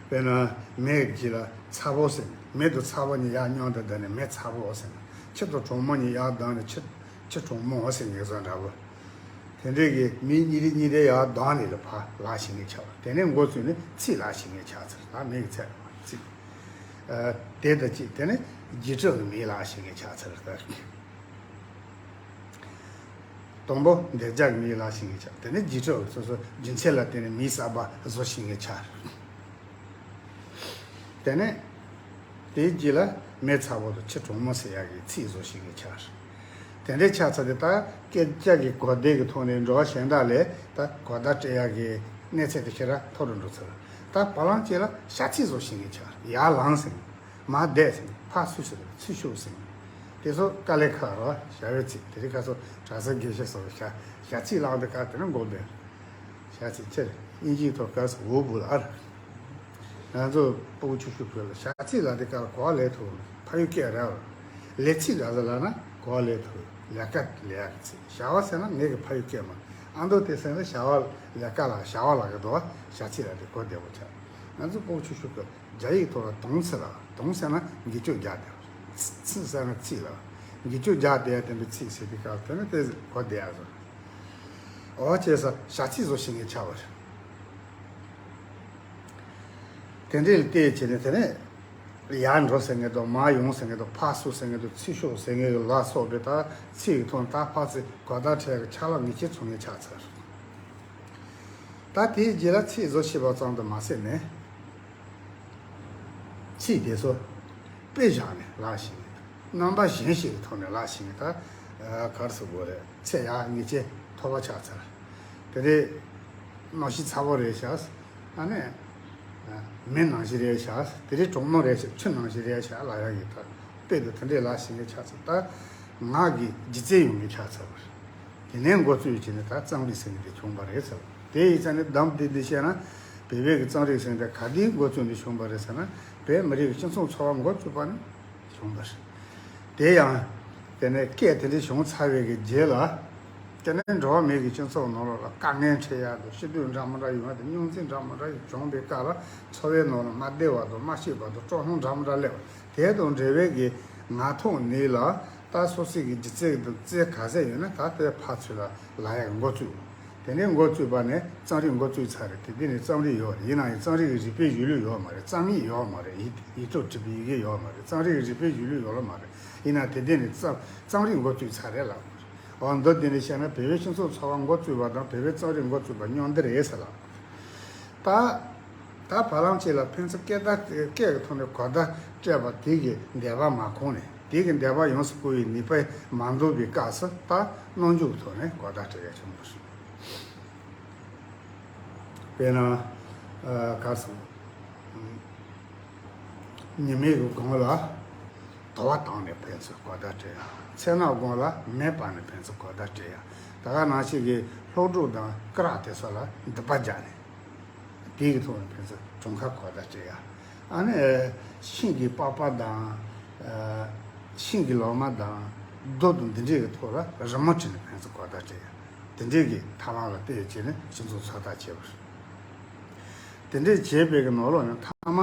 དཔེར་ན་མི་གཅིག་ལ་ཚ་པོ་ཟེར་ནས། མི་དང་ཚ་པོ་གཉིས་ཡར་མཉམ་དུ་བསྡད་ནས་མི་ཚ་པོ་ཟེར་ནས། ཁྱི་དང་གྲོག་མོ་གཉིས་ཡར་ལྡང་ནས་ཁྱི་ཁྱི་གྲོག་མོ་ཟེར་ངེས་བཟོ་འདྲ་པོ། དེ་འདྲས་ཀྱི་མི་གཉིས་རེ་གཉིས་རེ་ཡར་ལྡང་ནས་ལ་ཕར་ལ་ཤི་ངེས་ཆགས་པ། དེ་ནས་འགོ་བཙུགས་ནས་ཚིག་ལ་ཤི་ངེས་ཆགས་ཚར། ད་མི་གི་ཚད་ལ་ཚིག་དེ་དང་གཅིག་དེ་ནས་རྗེས་གྲོལ་གྱི་མི་ལ་ཤི་ངེས་ཆགས་ཚར། དང་པོ་འདོད་ཆགས་ཀྱི་མི་ལ་ཤི་ངེས་ཆགས། དེ་ནས་རྗེས་གྲོལ་སོ་སོ་རྒྱུ་མཚན་ལ་བརྟེན་ནས་མི་གསར་པ་བཟོ་ཤི་ངེས་ཆགས། དེ་ནས་དེའི་རྗེས་ལ་མི་ཚ་པོ་དང་ཁྱི་གྲོག་མོ་ཟེར་ཡག་གི་ཚིག་བཟོ་ཤི་ངེས་ཆགས། དེ་འདྲའི་ཆགས་ཚར་དེ་ད་སྐད་ཆ་གི་གོ་བདེ་གི་ཐོག་ནས་འགྲོ་བ་གཞན་དག་ལས་ད་གོ་བརྡ་སྤྲད་ཡག་གི་གནས་ཚད་དེ་ཞེ་དྲག་མཐོ་རུ་འགྲོ་ཚར། ད་བ་ལང་གཅིག་ལ་བྱ་ཚིག་བཟོ་ཤི་ངེས་ཆགས། ཡར་ལངས་ཟེར། མར་བསྡད་ཟེར། ཕར་སུ་ཟེར། ཚུར་ཤོག་ཟེར། དེ་ཚོ་དཀའ་ལས་ཁག་རོ་བྱ་བའི་ཚིག། དེ་རིང་ཁ་སང་གྲྭ་ས་དགེ་བཤེས་སོགས་བྱ་བྱ་ཚིག་བླངས་དུས་སྐབས་དེ་ནི་འགོག་འདོད། བྱ་ཚིག་ཁྱེར་དབྱིན་ཇིའི་ཐོག་སྐབས་སུ་འོ་བུ་ལ་ཨར། ང་ཚོ་སྤུ་གུ་ཆུང་ཆུང་བོད་ལ་བྱ་ཚིག་ལ་དེ་གར་གོ་བ་ལེན་ཐུབ། ཕ་ཡུལ་སྐད་རེད་བ། ལས་ཚིག་ར་ཟ་ལ་ན་གོ་བ་ལེན་ཐུབ། ལས་ཀ་ལས་ཡག་གི་ཚིག། བྱ་བ་ཟེར་ན་ངེད་ཀྱི་ཕ་ཡུལ་སྐད་མ། ཨ་མདོ་དེ་ཟེར་ན་བྱ་བ་ལས་ཀ་ལ་བྱ་བ་ལ་གི་འདུག་བ། བྱ་ཚིག་ལ་དེ་གོ་བདེ་པོ་ཆགས། ང་ཚོ་སྤུ་གུ་ཆུང་ཆུང་བོད་རྒྱ་ཡིག་ཐོག་ལ་དུང་ཟེར་ལ། དུང་ཟེར་ན་འགུལ་སྐྱོད་རྒྱག་དེ། ཚིག་ཟེར་ན་ཚིག་ལ། འགུལ་སྐྱོད་རྒྱག་དེ་ཡ་དེ་འདྲ་ཚིག་ཟེར་དུས་སྐབས་དེ་ནི་དེ་གོ་བདེ་ཡ་བཟོ། འོ་བྱས་ས་བྱ་ཚིག་བཟོ་ཤེས་མཁན་ཆགས་པ་རེད། དེ་འདྲས་ལ་བལྟས་བྱས་ནས་དེ་ནས་ཡར་འགྲོ་ཟེར་མཁན་དང་། མར་ཡོང་ཟེར་མཁན་དང་། ཕར་སུ་ཟེར་མཁན་དང་། ཚུར་ཤོག་ཟེར་མཁན་ལ་སོགས་པའི་ད་ཚིག་གི་ཐོག་ནས་ད་ཕར་ཚུར་གོ་བརྡ་འཕྲད་ཀྱི་ཆ་ལག་ངེས་ཅན་ཚང་མ་ཆགས་ཚར། ད་དེའི་རྗེས་ལ་ཚིག་བཟོ་ཤེས་པ་ཙམ་དུ་མ་ཟད་ནས། ཚིག་དེ་ཚོ་དཔེ་བཞག་ནས་ལབ་ཤེས་ཀྱི། རྣམ་པ་གཞན་ཞིག་གི་ཐོག་ནས་ལབ་ཤེས་ཀྱི། ད་ག་རེ་ཟེར་དགོས་རེད། ཚད་ཡག་ངེས་ཅན་མཐོ་པོ་ཆགས་ཚར། དེ་ནས་གནམ་གཤིས་ཚ་པོ་རེད་ཤག། ཨ་ནི་མི་ནང་བཞིན་རེད་ཤག། དེ་རིང་གྲོག་མོ་རེད་ཤག། ཁྱི་ནང་བཞིན་རེད་ཤག་ལབ་ཡག་གི་ད་དཔེ་དེ་དེ་འདྲས་ལབ་ཤེས་ཀྱི་ཆགས་ཚར། ད་ངག་གི་སྒྱུ་རྩལ་ཡོང་གི་ཆགས་ཚར་བ་རེད། དེ་ནས་འགོ་བཙུགས་བྱས་ནས་ད་རྩོམ་རིག་ཟེར་མཁན་དེ་བྱུང་བ་རེད་ཟེར། དེ་ཡིན་ཙང་ནི་གདམས་བསྡུས་ཏེ་བཤད་ན། བོད་པའི་གི་རྩོམ་རིག་ཟེར་མཁན་དེ་ག་དུས་འགོ་བཙུགས་ནས་བྱུང་བ་རེད་ཟེར་ན། བོད་མི་རིགས་ཀྱི་སྤྱི་ཚོགས་འཚོ་བ་འགོ་བཙུགས་པ་ནས་བྱུང་བ་རེད། དེ་ཡང་དེ་ནས་སྐད་དེ་འདྲ་བྱུང་ཚར་བའི་གི་རྗེས་ལ། དེ་ནས་འགྲོ་བ་མིའི་གི་སྤྱི་ཚོགས་ནང་ལོགས་ལ་དཀའ་ངལ་འཕྲད་ཡག་དང་། སྤྱི་དོན་འདྲ་མི་འདྲ་ཡོང་ཡག་དང་། རྙོག་འཛིང་འདྲ་མི་འདྲ་ཡོང་བྱུང་བའི་སྐབས་ལ། འཚོ་བའི་ནང་ལ་མ་བདེ་བ་དང་། མ་སྐྱིད་པ་དང་། སྤྲོ་སྣང་འདྲ་མི་འདྲ་སླེབས་པ། དེ་དང་འབྲེལ་བའི་གི་ངག་ཐོག་ནས་ལ་ད་སོ་སོའི་གི་སྒྱུ་རྩལ་དང་རྩལ་ག་ཚད་ཡོད་ན་ད་དེ་ཕར་ཚུར་ལ་ལབ་ཡག་འགོ་བཙུགས། དེ་ནས་འགོ་བཙུགས་པ་ནས་རྩོམ་རིག་འགོ་བཙུགས་ཚར་རེད། དེ་དུས་ནས་རྩོམ་རིག་ཡོད་རེད། ཡིན་ན་ཡང་རྩོམ་རིག་གི་རིག་པའི་གཞུང་ལུགས་ཡོད་མ་རེད། རྩོམ་ཡིག་ཡོད་མ་རེད། ཡིག་ཡིག་ཐོག་བྲིས་པའི་ཡི་གེ་ཡོད་མ་རེད། རྩོམ་རིག་གི་རིག་པའི་གཞུང་ལུགས་ཡོད་ལ་མ་རེད། ཡིན་ན་དེ་དུས་ནས་རྩོམ་རྩོམ་རིག་འགོ་བཙུགས་ཚར་རེད་ལབ་པ་རེད། འོ་མདོར་བསྡུས་ནས་བཤད་ན། བོད་པའི་སྤྱི་ཚོགས་འཚོ་བ་འགོ་བཙུགས་པ་དང་བོད་པའི་རྩོམ་རིག་འགོ་བཙུགས་པ་མཉམ་འདི་རེད་ཟེར་ལབ། ད་ད་བར་ལམ་ཅིག་ལ་ཕན་ཚུན་སྐད་བརྡ་སྐད་ཀྱི་ཐོག་ནས་གོ་བརྡ་སྤྲད་པ་དེ་གི་འདོད་པ་མ་ཁོང་ནས། དེ་གི་འདོད་པ་ཡོངས་སུ་བསྐོར་བའི་ནུས་པ་མ་འདུག་པའི་སྐབས་སུ། ད་རྣམ་འགྱུར་གྱི་ཐོག་ནས་གོ་བརྡ་སྤྲད་ཡག་བྱུང་བ་རེད། དཔེར་ན། ཨ། ག་རེ་ཟེར། ཉི་མའི་གི་གུང་ལ་དུ་བ་བཏང་ནས་ཕན་ཚུན་གོ་བརྡ་སྤྲད་ཡག། མཚན་ནག་གུང་ལ་མེ་སྤར་ནས་ཕན་ཚུན་གོ་བརྡ་སྤྲད་ཡག། ད་ག་ནང་བཞིན་གྱི་སློབ་ཕྲུག་དང་སྐེ་རགས་དེ་ཚོ་ལ་མདུད་པ་རྒྱག་ནས། དེ་གི་ཐོག་ནས་ཕན་ཚུན་གྲོང་ཁ་གོ་བརྡ་སྤྲད་ཡག། ཨ་ནི་ཤིང་གི་པགས་པ་དང་། ཨ། ཤིང་གི་ལོ་མ་དང་རྡོ་དང་འདི་འདྲའི་གི་ཐོག་ལ་རི་མོ་བྲིས་ནས་ཕན་ཚུན་གོ་བརྡ་སྤྲད་ཡག། དེ་འདྲའི་གི་ཐབས་ལམ་ལ་བལྟས་བྱས་ནས་སྤྱི་ཚོགས་འཚོ་ཐབས་བྱས་པ་རེད། དེ་འདྲའི་བྱས་པའི་གི་ནང་ལོགས་ནས་མཐའ་མ་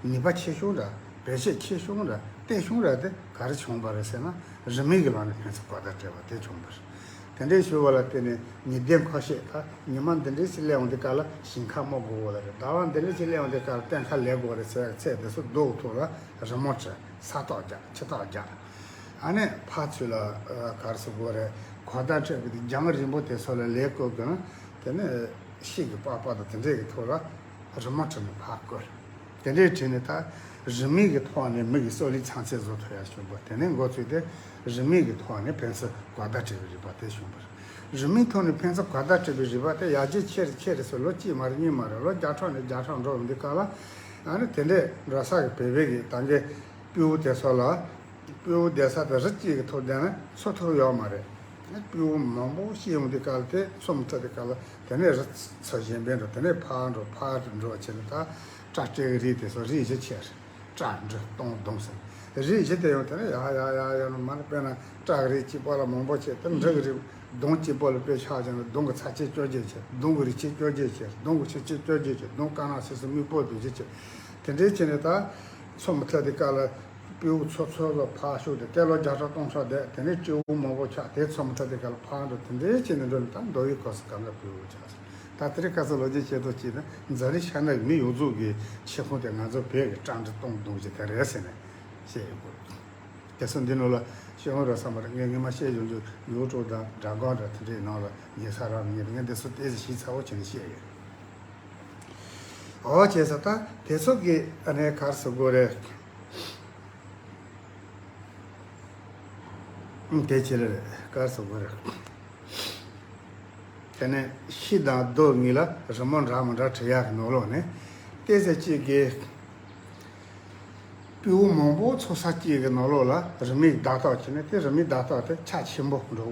ནུས་པ་ཆེ་ཤོས་འདྲ། བེད་སྤྱོད་ཆེ་ཤོས་འདྲ། བརྟན་ཤོས་འདྲ་དེ་ག་རེ་བྱུང་བ་རེད་ཟེར་ན། རི་མོའི་གི་ལམ་ནས་ཕན་ཚུན་གོ་བརྡ་སྤྲད་པ་དེ་བྱུང་བ་རེད། དེ་འདྲའི་ཞུ་བ་ལ་བརྟེན་ནས་ཉི་ཟླའི་ཁ་ཤས། ད་ཉི་མ་འདི་འདྲའི་ཞིག་སླེབས་ཡོང་དུས་སྐབས་ལ་ཞིང་ཁ་རྨོ་དགོས་པ་རེད། ཟླ་བ་འདི་འདྲའི་ཞིག་སླེབས་ཡོང་དུས་སྐབས་ལ་གཏན་ཁ་ལེན་དགོས་པ་རེད་ཟེར་ཡག་ཚད་དེ་ཚོ་རྡོ་གི་ཐོག་ལ་རི་མོ་བྲིས། ས་རྟགས་རྒྱག། ཆུ་རྟགས་རྒྱག། ཨ་ནི་ཕར་ཚུར་ལ། ཨ། ག་རེ་ཟེར་དགོས་རེད། གོ་བརྡ་སྤྲད་པའི་དུས་རྒྱང་རིང་པོ་དེ་ཚོ་ལ་ལས་བཀོད་དགོས་ན། དེ་ནི་ཤིང་གི་པགས་པ་དང་དེ་འདྲའི་གི་ཐོག་ལ་རི་མོ་བྲིས་ནས་ཕར་བཀོད། དེ་འདྲའི་བྲིས་ནས་ད་རི་མོའི་གི་ཐོག་ནས་མི་གི་སྲོག་ལུས་ཚང་ཚད་བཟོ་ཐུབ་ཡག་བྱུང་བ། དེ་ནས་འགོ་བཙུགས་ཏེ་རི་མོའི་གི་ཐོག་ནས་ཕན་ཚུན་གོ་བརྡ་སྤྲད་པའི་རིག་པ་དེ་བྱུང་བ་རེད། རི་མོའི་ཐོག་ནས་ཕན་ཚུན་གོ་བརྡ་སྤྲད་པའི་རིག་པ་དེ་ཡར་རྒྱས་ཆེ་རུ་ཆེ་རུ་སོང་། ལོ་གཅིག་མ་རེད། གཉིས་མ་རེད། ལོ་བརྒྱ་ཕྲག་ནས་བརྒྱ་ཕྲག་འགྲོ་འོང་དུས་སྐབས་ལ། ཨ་ནི་དེ་འདྲའི་འགྲོ་ས་གི་བོད་པའི་གི་ད་གིན་སྤྲེའུ་དེ་ཚོ་ལ། སྤྲེའུ་བསྡད་ས་དེ་རི་གཅིག་གི་ཐོག་བསྡད་ན་འཚོ་ཐུབ་ཡོད་མ་རེད། སྤྲེའུ་མང་པོ་ཤི་ཡོང་དུས་སྐབས་ལ་དེ་འཚོ་མི་ཐུབ་དུས་སྐབས་ལ། དེ་ནས་རི་ཚོ་གཞན་པའི་འགྲོ། དེ་ནས་ཕར་འགྲོ། ཕར་འགྲོ་བྱས་ནས་ད་སྤྲ་སྤྲེའུ་གི་རིགས་དེ་ཚོ་རིགས་བཞི་ཆགས་རེད། སྤྲ་འབྲི་སྟོང་ལྡོང་ཟེར། རིགས་བཞི་དེ་ཡང་དེ་ནས་ཡར་ཡར་ཡར་ཡར་ནས་མར། དཔེར་ན་སྤྲ་གི་རིགས་གཅིག་པོ་ལ་མང་པོ་བྱས། དེ་འབྲི་གི་རིགས་གདོང་གཅིག་པོ་ལ་དཔེ་ཆ་བཞག་ན་གདོང་གི་ཚར་གཅིག་བཅོ་བརྒྱད་བྱས། གདོང་གི་རིགས་གཅིག་བཅོ་བརྒྱད་བྱས། གདོང་གི་ཚར་གཅིག་བཅོ་བརྒྱད་བྱས། གདོང་དཀར་ནག་སེར་གསུམ་སྨུག་པོ་རྡོ་རྗེ་བྱས། དེ་འདྲའི་བྱས་ནས་ད་ཚོ་མི་ཐུབ་དེ་ཀ་ལ་སྤྲེའུ་ཚོ་ཚོ་ལ་ཕར་ཤོག་དེ། དེ་ལོ་བརྒྱ་ཕྲག་སྟོང་ཕྲག་བསྡད། དེ་ནས་སྤྲེའུ་མང་པོ་ཆགས། དེ་ཚོ་མི་ཐུབ་དེ་ཀ་ལ་ཕར་འགྲོ། དེ་འདྲའི་བྱས་ནས་འགྲོ་ནས་ད་མདོ་དབུས་ཁམས་སུ་གང་ག་སྤྲེའུ་ཆགས། ད་དེ་རིང་ཁ་སང་ལོ་རྒྱུས་བཤད་དོ་ཅིག་ན་འཛམ་གླིང་ཤར་ནུབ་མི་ཡོངས་རྫོགས་ཀྱི་ཆེ་ཁུངས་དེ་ང་ཚོ་བོད་ཀྱི་སྤྲ་འབྲི་སྟོང་གདོང་གཞི་དེ་རེད་ཟེར་ནས་བཤད་ཡོད་དགོས། དེ་ཚོ་འདི་ནང་ལ་བཤད་འོང་ར་བསམ་པ་རེད། ངས་སྔོན་མ་བཤད་ཡོང་རྒྱུ་ཡུ་ཊུབ་དང་སྒྲ་སྒམ་འདྲ་དེ་འདྲའི་ནང་ལ་ཉན་ས་རག་མི་ཉན། ངས་འདི་ཚོ་ཏོག་ཙམ་ཞིབ་ཚགས་པོ་བྱས་ནས་བཤད་ཡོད། འོ་བྱས་ཙང་ད་དེ་ཚོ་གི་ཨ་ནི་ག་རེ་ཟེར་དགོས་རེད། ཨང་། དེ་ཅི་ལ་རེད། ག་རེ་ཟེར་དགོས་རེད། དེ་ནས་ཤིང་དང་རྡོ་གཉིས་ལ་རི་མོ་འདྲ་མི་འདྲ་བྲི་ཡག་གི་ནང་ལོགས་ནས་ཏོག་ཙམ་གཅིག་གི་སྤྲེའུ་མང་པོ་ཚོགས་ས་གཅིག་གི་ནང་ལོགས་ལ་རི་མོའི་བརྡ་རྟགས་བྱས་ནས། དེ་རི་མོའི་བརྡ་རྟགས་དེ་ཆ་ཆེན་པོ་འགྲོ་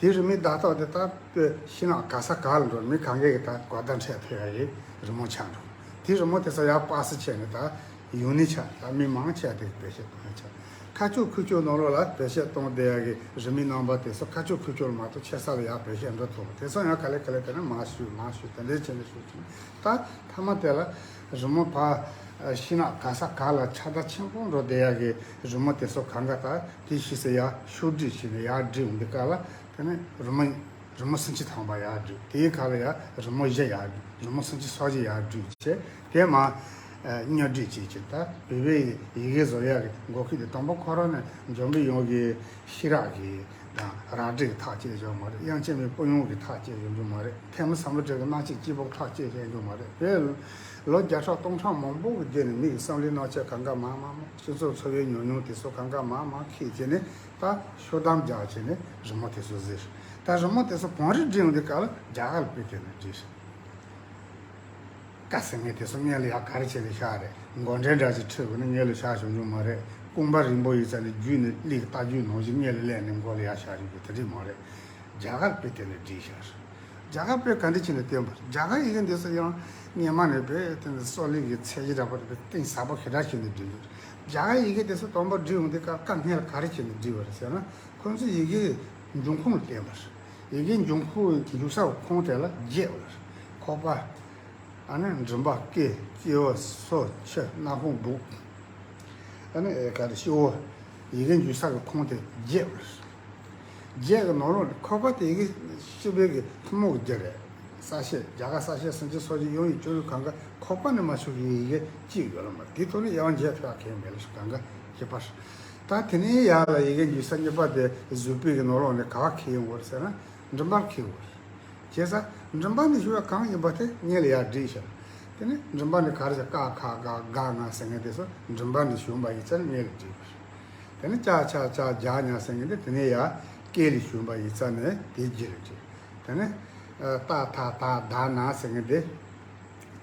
གི་རེད། དེ་རི་མོའི་བརྡ་རྟགས་དེ་ད་དཔེ་ཤིང་ནགས་ག་ས་ག་ལ་འགྲོ། མི་གང་གས་ཀྱི་ད་གོ་བརྡ་འཕྲོད་ཐུབ་ཡག་གི་རི་མོ་ཆགས་འགྲོ། དེ་རི་མོ་དེ་ཚོ་ཡར་པ་སེ་བྱས་ནས་ད་ཡུན་ནི་ཆ་ད་མི་མང་ཆེ་བ་དེ་བེད་སྤྱོད་གཏོང་ཡག་ཆ། ཁ་ཕྱོགས་ཁུལ་ཕྱོགས་ནང་ལོགས་ལ་བེད་སྤྱོད་གཏོང་བསྡད་ཡག་གི་རི་མོའི་རྣམ་པ་དེ་ཚོ་ཁ་ཕྱོགས་ཁུལ་ཕྱོགས་ལ་མ་གཏོགས་ཆེ་ས་ལ་ཡར་བེད་སྤྱོད་འགྲོ་ཐུབ། དེ་ཚོ་ཡང་ག་ལེ་ག་ལེ་དེ་ནས་མར་བཤུས་མར་བཤུས་དེ་འདྲའི་བྱས་ནས་བཤུས་བྱས་ནས། ད་མཐའ་མ་དེ་ལ་རི་མོ་ཕར་ཤིང་ནགས་ག་ས་ག་ལ་ཁྱབ་བརྡལ་ཆེན་པོ་འགྲོ་བསྡད་ཡག་གི་རི་མོ་དེ་ཚོ་གང་ག་ད་དེ་ཤི་སེ་ཡར་ཕྱོགས་སྒྲིག་བྱས་ནས་ཡར་བསྒྲིགས་འོང་དུས་སྐབས་ལ། དེ་ནས་རི་མོ་རི་མོ་སུམ་ཅུ་ཐམ་པ་ཡར་བསྒྲིགས། དེའི་ཁ་ལ་ཡར་རི་མོ་བཞི་ཡར་བསྒྲིགས། རི་མོ་སུམ་ཅུ་སོ་བཞི་ཡར་བསྒྲིགས་བྱས། དེ་མར་ཨ་སྙོད་སྒྲིག་བྱས་བྱས། ད་བོད་པའི་ཡི་གེ་བཟོ་ཡག་གི་འགོ་ཁུངས་དེ་དང་པོ་ཁོ་རང་ནས་འཛམ་བུ་གླིང་ཡོངས་ཀྱི་ཤེས་རབ་ཀྱི་དང་རང་འགྲེལ་གྱི་ཐག་བཅད་ཡོད་མ་རེད། དབྱངས་ཅན་མའི་དཔལ་ཡོན་གྱི་ཐག་བཅད་ཡོད་རྒྱུ་མ་རེད། ཐོན་མི་བསམ་བློ་གྲོས་ཀྱི་སྣང་བྱེད་སྐྱེས་བུ་ཐག་བཅད་ཡོད་རྒྱུ་མ་རེད། བོད་ལོ་བརྒྱ་ཕྲག་སྟོང་ཕྲག་མང་པོ་གི་རྗེས་ནས་མི་ཡི་བསམ་བློའི་སྣང་ཚུལ་གང་ག་མར་མར་མར། སྤྱི་ཚོགས་འཚོ་བའི་ཉམས་མྱོང་དེ་ཚོ་གང་ག་མར་མར་ཁྱེར་བྱས་ནས། ད་ཤོག་གདམ་རྒྱག་བྱས་ནས་རི་མོ་དེ་ཚོ་གཟིགས། ད་རི་མོ་དེ་ཚོ་བང་རིམ་བསྒྲིགས་ཡོང་དུས་སྐབས་ལ་རྒྱ་གར་ལ་དཔེ་དེ་ནས་བསྒྲིགས། ཀ་ཟེར་མཁན་དེ་ཚོ་སྔོན་ལ་ཡར་ག་རེ་བྱས་ནས་བཞག་རེད། མགོ་འདྲེན་འདྲ་ཞིག་འཁྲིད་དགོས་ན་སྔོན་ལ་བཞག་ཆོག་རྒྱུ་མ་རེད། རྐང་པ་རིང་པོ་ཡིན་ཙང་ནས་རྒྱུད་ནས་གླིང་གི་རྟ་རྒྱུག་ནང་བཞིན་སྔོན་ལ་སླེབས་ནས་མགོ་ལ་ཡར་བཞག་རྒྱུ་དེ་འདྲ་མ་རེད། རྒྱ་གར་དཔེ་དེ་ནས་བསྒྲིགས་བཞག་རེད། རྒྱ་གར་དཔེ་ག་འདྲ་བྱས་ནས་བསྟན་པ་རེད། རྒྱ་གར་ཡི་གེ་འདི་ཚོ་ཡང་སྔོན་མ་ནས་དཔེ་དེ་འདྲ་སོག་ལེ་གི་ཚད་གཞི་འདྲ་པོ་དེ་དཔེ་གཏིང་ཟབ་པོ་ཞེ་དྲག་བྱས་ནས་བསྒྲིགས་ཡོད་རེད། རྒྱ་གར་ཡི་གེ་དེ་ཚོ་དང་པོ་བསྒྲིགས་ཡོང་དུས་སྐབས་ཀ་སྔོན་ལ་ག་རེ་བྱས་ནས་བསྒྲིགས་པ་རེད་ཟེར་ན། ཁོང་ཚོས་ཡི་གེ་འབྱུང་ཁུངས་ལ་བརྟེན་པ་རེད། ཡི་གེ་འབྱུང་ཁུངས་འཇུག་ས་ཁོངས་དེ་ལ་བརྒྱད་ཡོད་རེད། ཁོག་པ། ཨ་ནི་མགྲིན་པ། སྐེ། སྤྱི་བོ། སོ། ཁྱི། སྣ་ཁུང་། སྦུག་ཨ་ནི་ག་རེ་སྤྱི་བོ། ཡི་གེ་འཇུག་ས་གི་ཁོངས་དེ་བརྒྱད་ཡོད་རེད། བརྒྱད་ཀྱི་ནང་ལོགས་ནས་ཁོག་པ་དེ་ཡི་གེ་སྤྱི་པའི་གི་ཐུན་མོང་གི་རྒྱུ་རེད། གསལ་བཤད། རྒྱ་གར་གསལ་བཤད་སུམ་ཅུ་སོ་བཞི་དབྱངས་ཡིག་བཅུ་དྲུག་གང་ག་ཁོག་པ་ནས་མ་ཤོར་གི་ཡི་གེ་གཅིག་ཡོད་ལ་མ་རེད། དེའི་ཐོག་ནས་དབྱངས་འབྱེད་ཐུབ་ཡག་གང་ཡང་མེད་ལ་ཞུ། གང་ག་ཤེས་པ་རེད། ད་དེ་ནས་ཡར་ལ་ཡི་གེ་འཇུག་ས་གཉིས་པ་དེ་གཟུགས་པོའི་གི་ནང་ལོགས་ནས་ག་པར་འཁྱེར་ཡོང་དགོས་རེད་ཟེར་ན། མགྲིན་པར་འཁྱེར་དགོས་རེད། བྱས་ཙང་མགྲིན་པ་ནས་ཞུ་བ་གང་ཡིན་པ་དེ་སྔོན་ལ་ཡར་བསྒྲིགས་བཞག་དེ་ནས་མགྲིན་པ་ནས་ག་རེ་བྱ། ཀ་ཁ་ག་ག་ང་ཟེར་མཁན་དེ་ཚོ་མགྲིན་པ་ནས་བྱུང་བ་ཡིན་ཙང་སྔོན་ལ་བསྒྲིགས་པ་རེད། དེ་ནས་ཅ་ཆ་ཇ་ཇ་ཉ་ཟེར་མཁན་དེ་དེ་ནས་ཡར་སྐེ་ལས་བྱུང་བ་ཡིན་ཙང་ནས་དེ་རྗེས་ལ་བསྒྲིགས། དེ་ནས་ཏ་ཐ་ད་ད་ན་ཟེར་མཁན་དེ་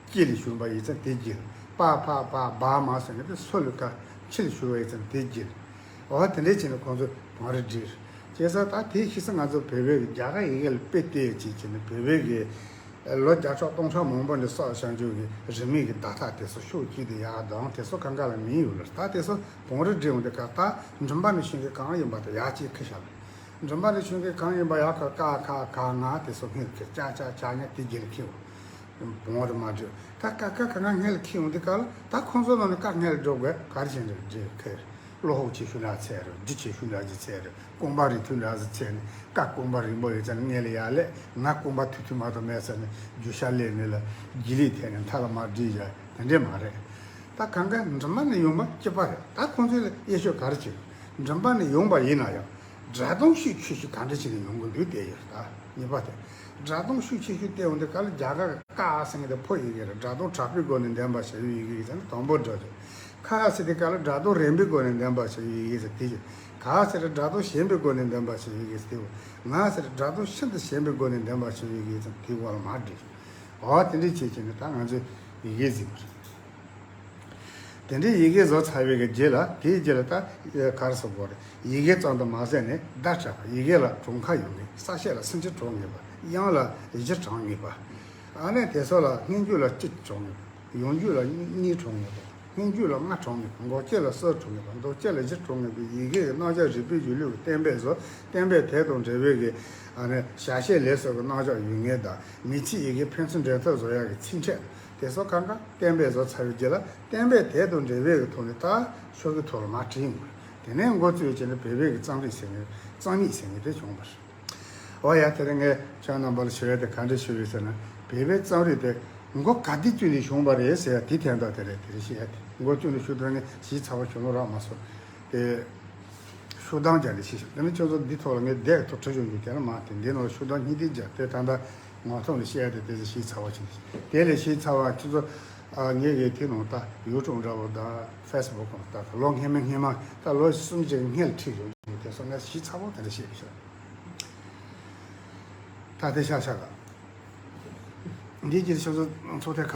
སྐེ་ལས་བྱུང་བ་ཡིན་ཙང་དེ་རྗེས་ལ། པ་ཕ་བ་བ་མ་ཟེར་མཁན་དེ་སོ་ལ་ཀ་ཕྱི་ལ་བྱུང་བ་ཡིན་ཙང་དེ་རྗེས་ལ། འོ་དེ་འདྲས་བྱས་ནས་ཁོང་ཚོས་བང་རིམ་བསྒྲིགས། བྱས་ཙང་ད་དེའི་ཕྱིས་སུ་ང་ཚོ་བོད་པའི་རྒྱ་གར་ཡི་གེ་ལ་དཔེ་བལྟས་བྱས་བྱས་ནས་བོད་པའི་གི་ལོ་བརྒྱ་ཕྲག་སྟོང་ཕྲག་མང་པོ་ནས་བསགས་བཞག་རྒྱུ་གི་རི་མོའི་གི་བརྡ་རྟགས་དེ་ཚོ་ཕྱོགས་གཅིག་ཏུ་ཡར་ལྡང་། དེ་ཚོ་གང་ག་ལ་མིང་ཡོད་ལ། ད་དེ་ཚོ་བང་རིམ་བསྒྲིགས་ཡོང་དུས་སྐབས་ད་མགྲིན་པ་ནས་བྱུང་མཁན་གང་ཡིན་པ་དེ་ཡར་གཅིག་ཁུར་བཞག་ལ། མགྲིན་པ་ནས་བྱུང་མཁན་གང་ཡིན་པ་ཡར་ཁུར། ཀ་ཁ་ག་ང་དེ་ཚོ་སྔོན་ལ་ཁུར། ཅ་ཆ་ཇ་ཉ་དེ་རྗེས་ལ་ཁུར། བང་རིམ་མར་བསྒྲིགས། ད་ཀ་ཁ་ག་ང་སྔོན་ལ་ཁུར་ཡོང་དུས་སྐབས་ལ་ད་ཁོང་ཚོ་ནང་ནས་ཀ་སྔོན་ལ་འགྲོ་དགོས་ག་རེ་བྱས་ནས་བསྒྲིགས་ཁུར། བློ་ཕུགས་ཆེ་ཤོས་འདྲ་ཚད་རེད། རྒྱུ་ཆེ་ཤོས་འདྲ་ཅིག་ཚད་རེད། རྐང་པ་རིང་ཐུང་འདྲ་ཅིག་ཚད་ནས། ཀ་རྐང་པ་རིང་པོ་ཡོད་ཙང་སྔོན་ལ་ཡར་སླེབས། ང་རྐང་པ་ཐུང་ཐུང་མ་གཏོགས་མེད་ཙང་ནས་རྒྱུག་ཤར་སླེབས་ནས་ལ་སྒྱིད་ལུག་འཐེན་ནས་མཐའ་ལ་མར་བསྒྲིགས་བཞག་དེ་འདྲས་མ་རེད། ད་གང་ག་མགྲིན་པ་ནས་ཡོང་བ་གཅིག་པ་རེད། ད་ཁོང་ཚོས་ལ་དབྱེ་ཞིབ་ག་རེ་བྱེད། མགྲིན་པ་ནས་ཡོང་བ་ཡིན་ན་ཡང་སྒྲ་གདངས་ཤུགས་ཆེ་ཤོས་ག་འདྲ་བྱས་ནས་ཡོང་གི་འདུག་བལྟས་ཡོད། ད་གཉིས་པ་དེ། སྒྲ་གདངས་ཤུགས་ཆེ་ཤོས་བལྟས་ཡོང་དུས་སྐབས་ལ་རྒྱ་གར་ཀ་ཟེར་མཁན་དེ་ཕོ་ཡི་གེ་རེད། སྒྲ་གདངས་དྲག་པོའི་སྒོ་ནས་འདོན་པ་བྱ་བའི་ཡི་གེ་ཡིན་ཙང་དང་པོ་འགྲོ་རྒྱུ། ཁ་ཟེར་དུས་སྐབས་ལ་སྒྲ་གདངས་རན་པའི་སྒོ་ནས་འདོན་པ་བྱ་བའི་ཡི་གེ་ཟེར་དེ་བཞིན། ག་ཟེར་སྒྲ་གདངས་ཞན་པའི་སྒོ་ནས་འདོན་པ་བྱ་བའི་ཡི་གེ་ཟེར་དེ། ང་ཟེར་སྒྲ་གདངས་ཤིན་ཏུ་ཞན་པའི་སྒོ་ནས་འདོན་པ་བྱ་བའི་ཡི་གེ་ཟེར་དེའི་འོག་ལ་མར་བསྒྲིགས། འོ་དེ་འདྲས་བྱས་བྱས་ནས་ད་ང་ཚོས་ཡི་གེ་གཟིགས་པ་རེད། དེ་འདྲའི་ཡི་གེ་བཟོ་ཚར་བའི་གི་རྗེས་ལ། དེའི་རྗེས་ལ་ད་ག་རེ་ཟེར་དགོས་རེད། ཡི་གེ་ཙམ་དུ་མ་ཟད་ནས་བརྡ་སྤྲད་པ། ཡི་གེ་ལ་གྲངས་ཀ་ཡོད་མེད། གསལ་བཤད་ལ་སུམ་ཅུ་གྲངས་ངེས་པ། དབྱངས་ལ་བཞི་གྲངས་ངེས་པ། ཨ་ནི་དེ་ཚོ་ལ་སྔོན་འཇུག་ལ་གཅིག་གྲངས་ངེས་པ། ཡང་འཇུག་ལ་གཉིས་གྲངས་ངེས་པ། སྔོན་རྒྱུད་ལ་ལྔ་གྲངས་མེད་པ། འགོ་སྐྱེས་ལ་གསུམ་གྲངས་མེད་པ། མདོ་སྐྱེས་ལ་བཞི་གྲངས་མེད་པའི་ཡི་གེ་གི་རྣམ་གཞག་རིག་པའི་གཞུང་ལུགས་ཀྱི་བསྟན་པའི་བཟོ། བསྟན་པའི་དེབ་དང་འབྲེལ་བའི་གི་ཨ་ནི་ཞལ་བཤད་ལས་སོགས་ཀྱི་རྣམ་གཞག་ཡོད་ངེས་དང་། མི་ཚེའི་ཡི་གེ་ཕན་ཚུན་འབྲེལ་མཐུད་བཟོ་ཡག་གི་ཚིག་ཕྲད་དེ་སོགས་གང་ག་བསྟན་པའི་བཟོ་ཚར་བའི་རྗེས་ལ་བསྟན་པའི་དེབ་དང་འབྲེལ་བའི་གི་ཐོག་ནས་ད་ཤོག་གི་ཐོག་ལ་མར་བྲིས་ཡོང་བ་རེད། དེ་ནས་འགོ་བཙུགས་བྱས་ནས་བོད་པའི་གི་རྩོམ་རིག་ཟེར་མཁན། རྩོམ་ཡིག་ཟེར་མཁན་དེ་བྱུང་བ་རེད། འོ་ཡ། དེ་རིང་ངས་ཁྱེད་རྣམ་པ་ལ་ཞུ་ཡ་དེ་ག་འདྲ་ཞུ་ཡོད་ཟེར་ན། བོད་པའི་རྩོམ་རིག་དེ་མགོ་ག་དུས་བཙུགས་ནས་བྱུང་བ་རེད་ཟེར་ཡ་དེ་དོན་དག་དེ་རེད། དེ་རེད་བཤད་ཡ་དེ། མགོ་བཙུགས་ནས་ཞུ་དོན་ངས་ཞིབ་ཚགས་པ་བྱུང་ལོ་རག་མ་སོང་། དེ་ཤོག་གྲངས་སྦྱར་ནས་ཞིབ་ཞིབ། དེ་ནས་ཁྱོད་ཚོ་འདི་ཐོག་ལ་ངས་དེབ་ཐོག་བྲིས་བྱུང་རྒྱུ་དེ་ལ་མ་དེ་འདི་ནང་ལ་ཤོག་གྲངས་གཉིས་དེ་སྦྱར་དེ་ད་ལྟ་ངོ་ཐོག་ནས་བཤད་ཡ་དེ་དེ་ཚོ་ཞིབ་ཚགས་པ་བྱས་ནས། དེ་ལས་ཞིབ་ཚགས་པ་ཁྱོད་ཚོ་ཨ་ངས་གི་དེ་ནང་ད་ཡུ་ཊུབ་འདྲ་པོ་དང་ཕེ་སི་བུག་ནང་ད་ལོ་སྔས་མ་སྔས་མ་ད་ལོ་གསུམ་བཞི་སྔོན་ལ་བྲིས་བྱུང་རྒྱུ་དེ་ཚོ་ངས་ཞིབ་ཚགས་པོ་དེ་འདྲ་བཤད་ཀྱི་ཤོག་ད་དེ་ཤག་ཤག་ག་འདི་ཀྱི་ཤོག་ཚོ་ཚོགས་ཐེངས་ཁ།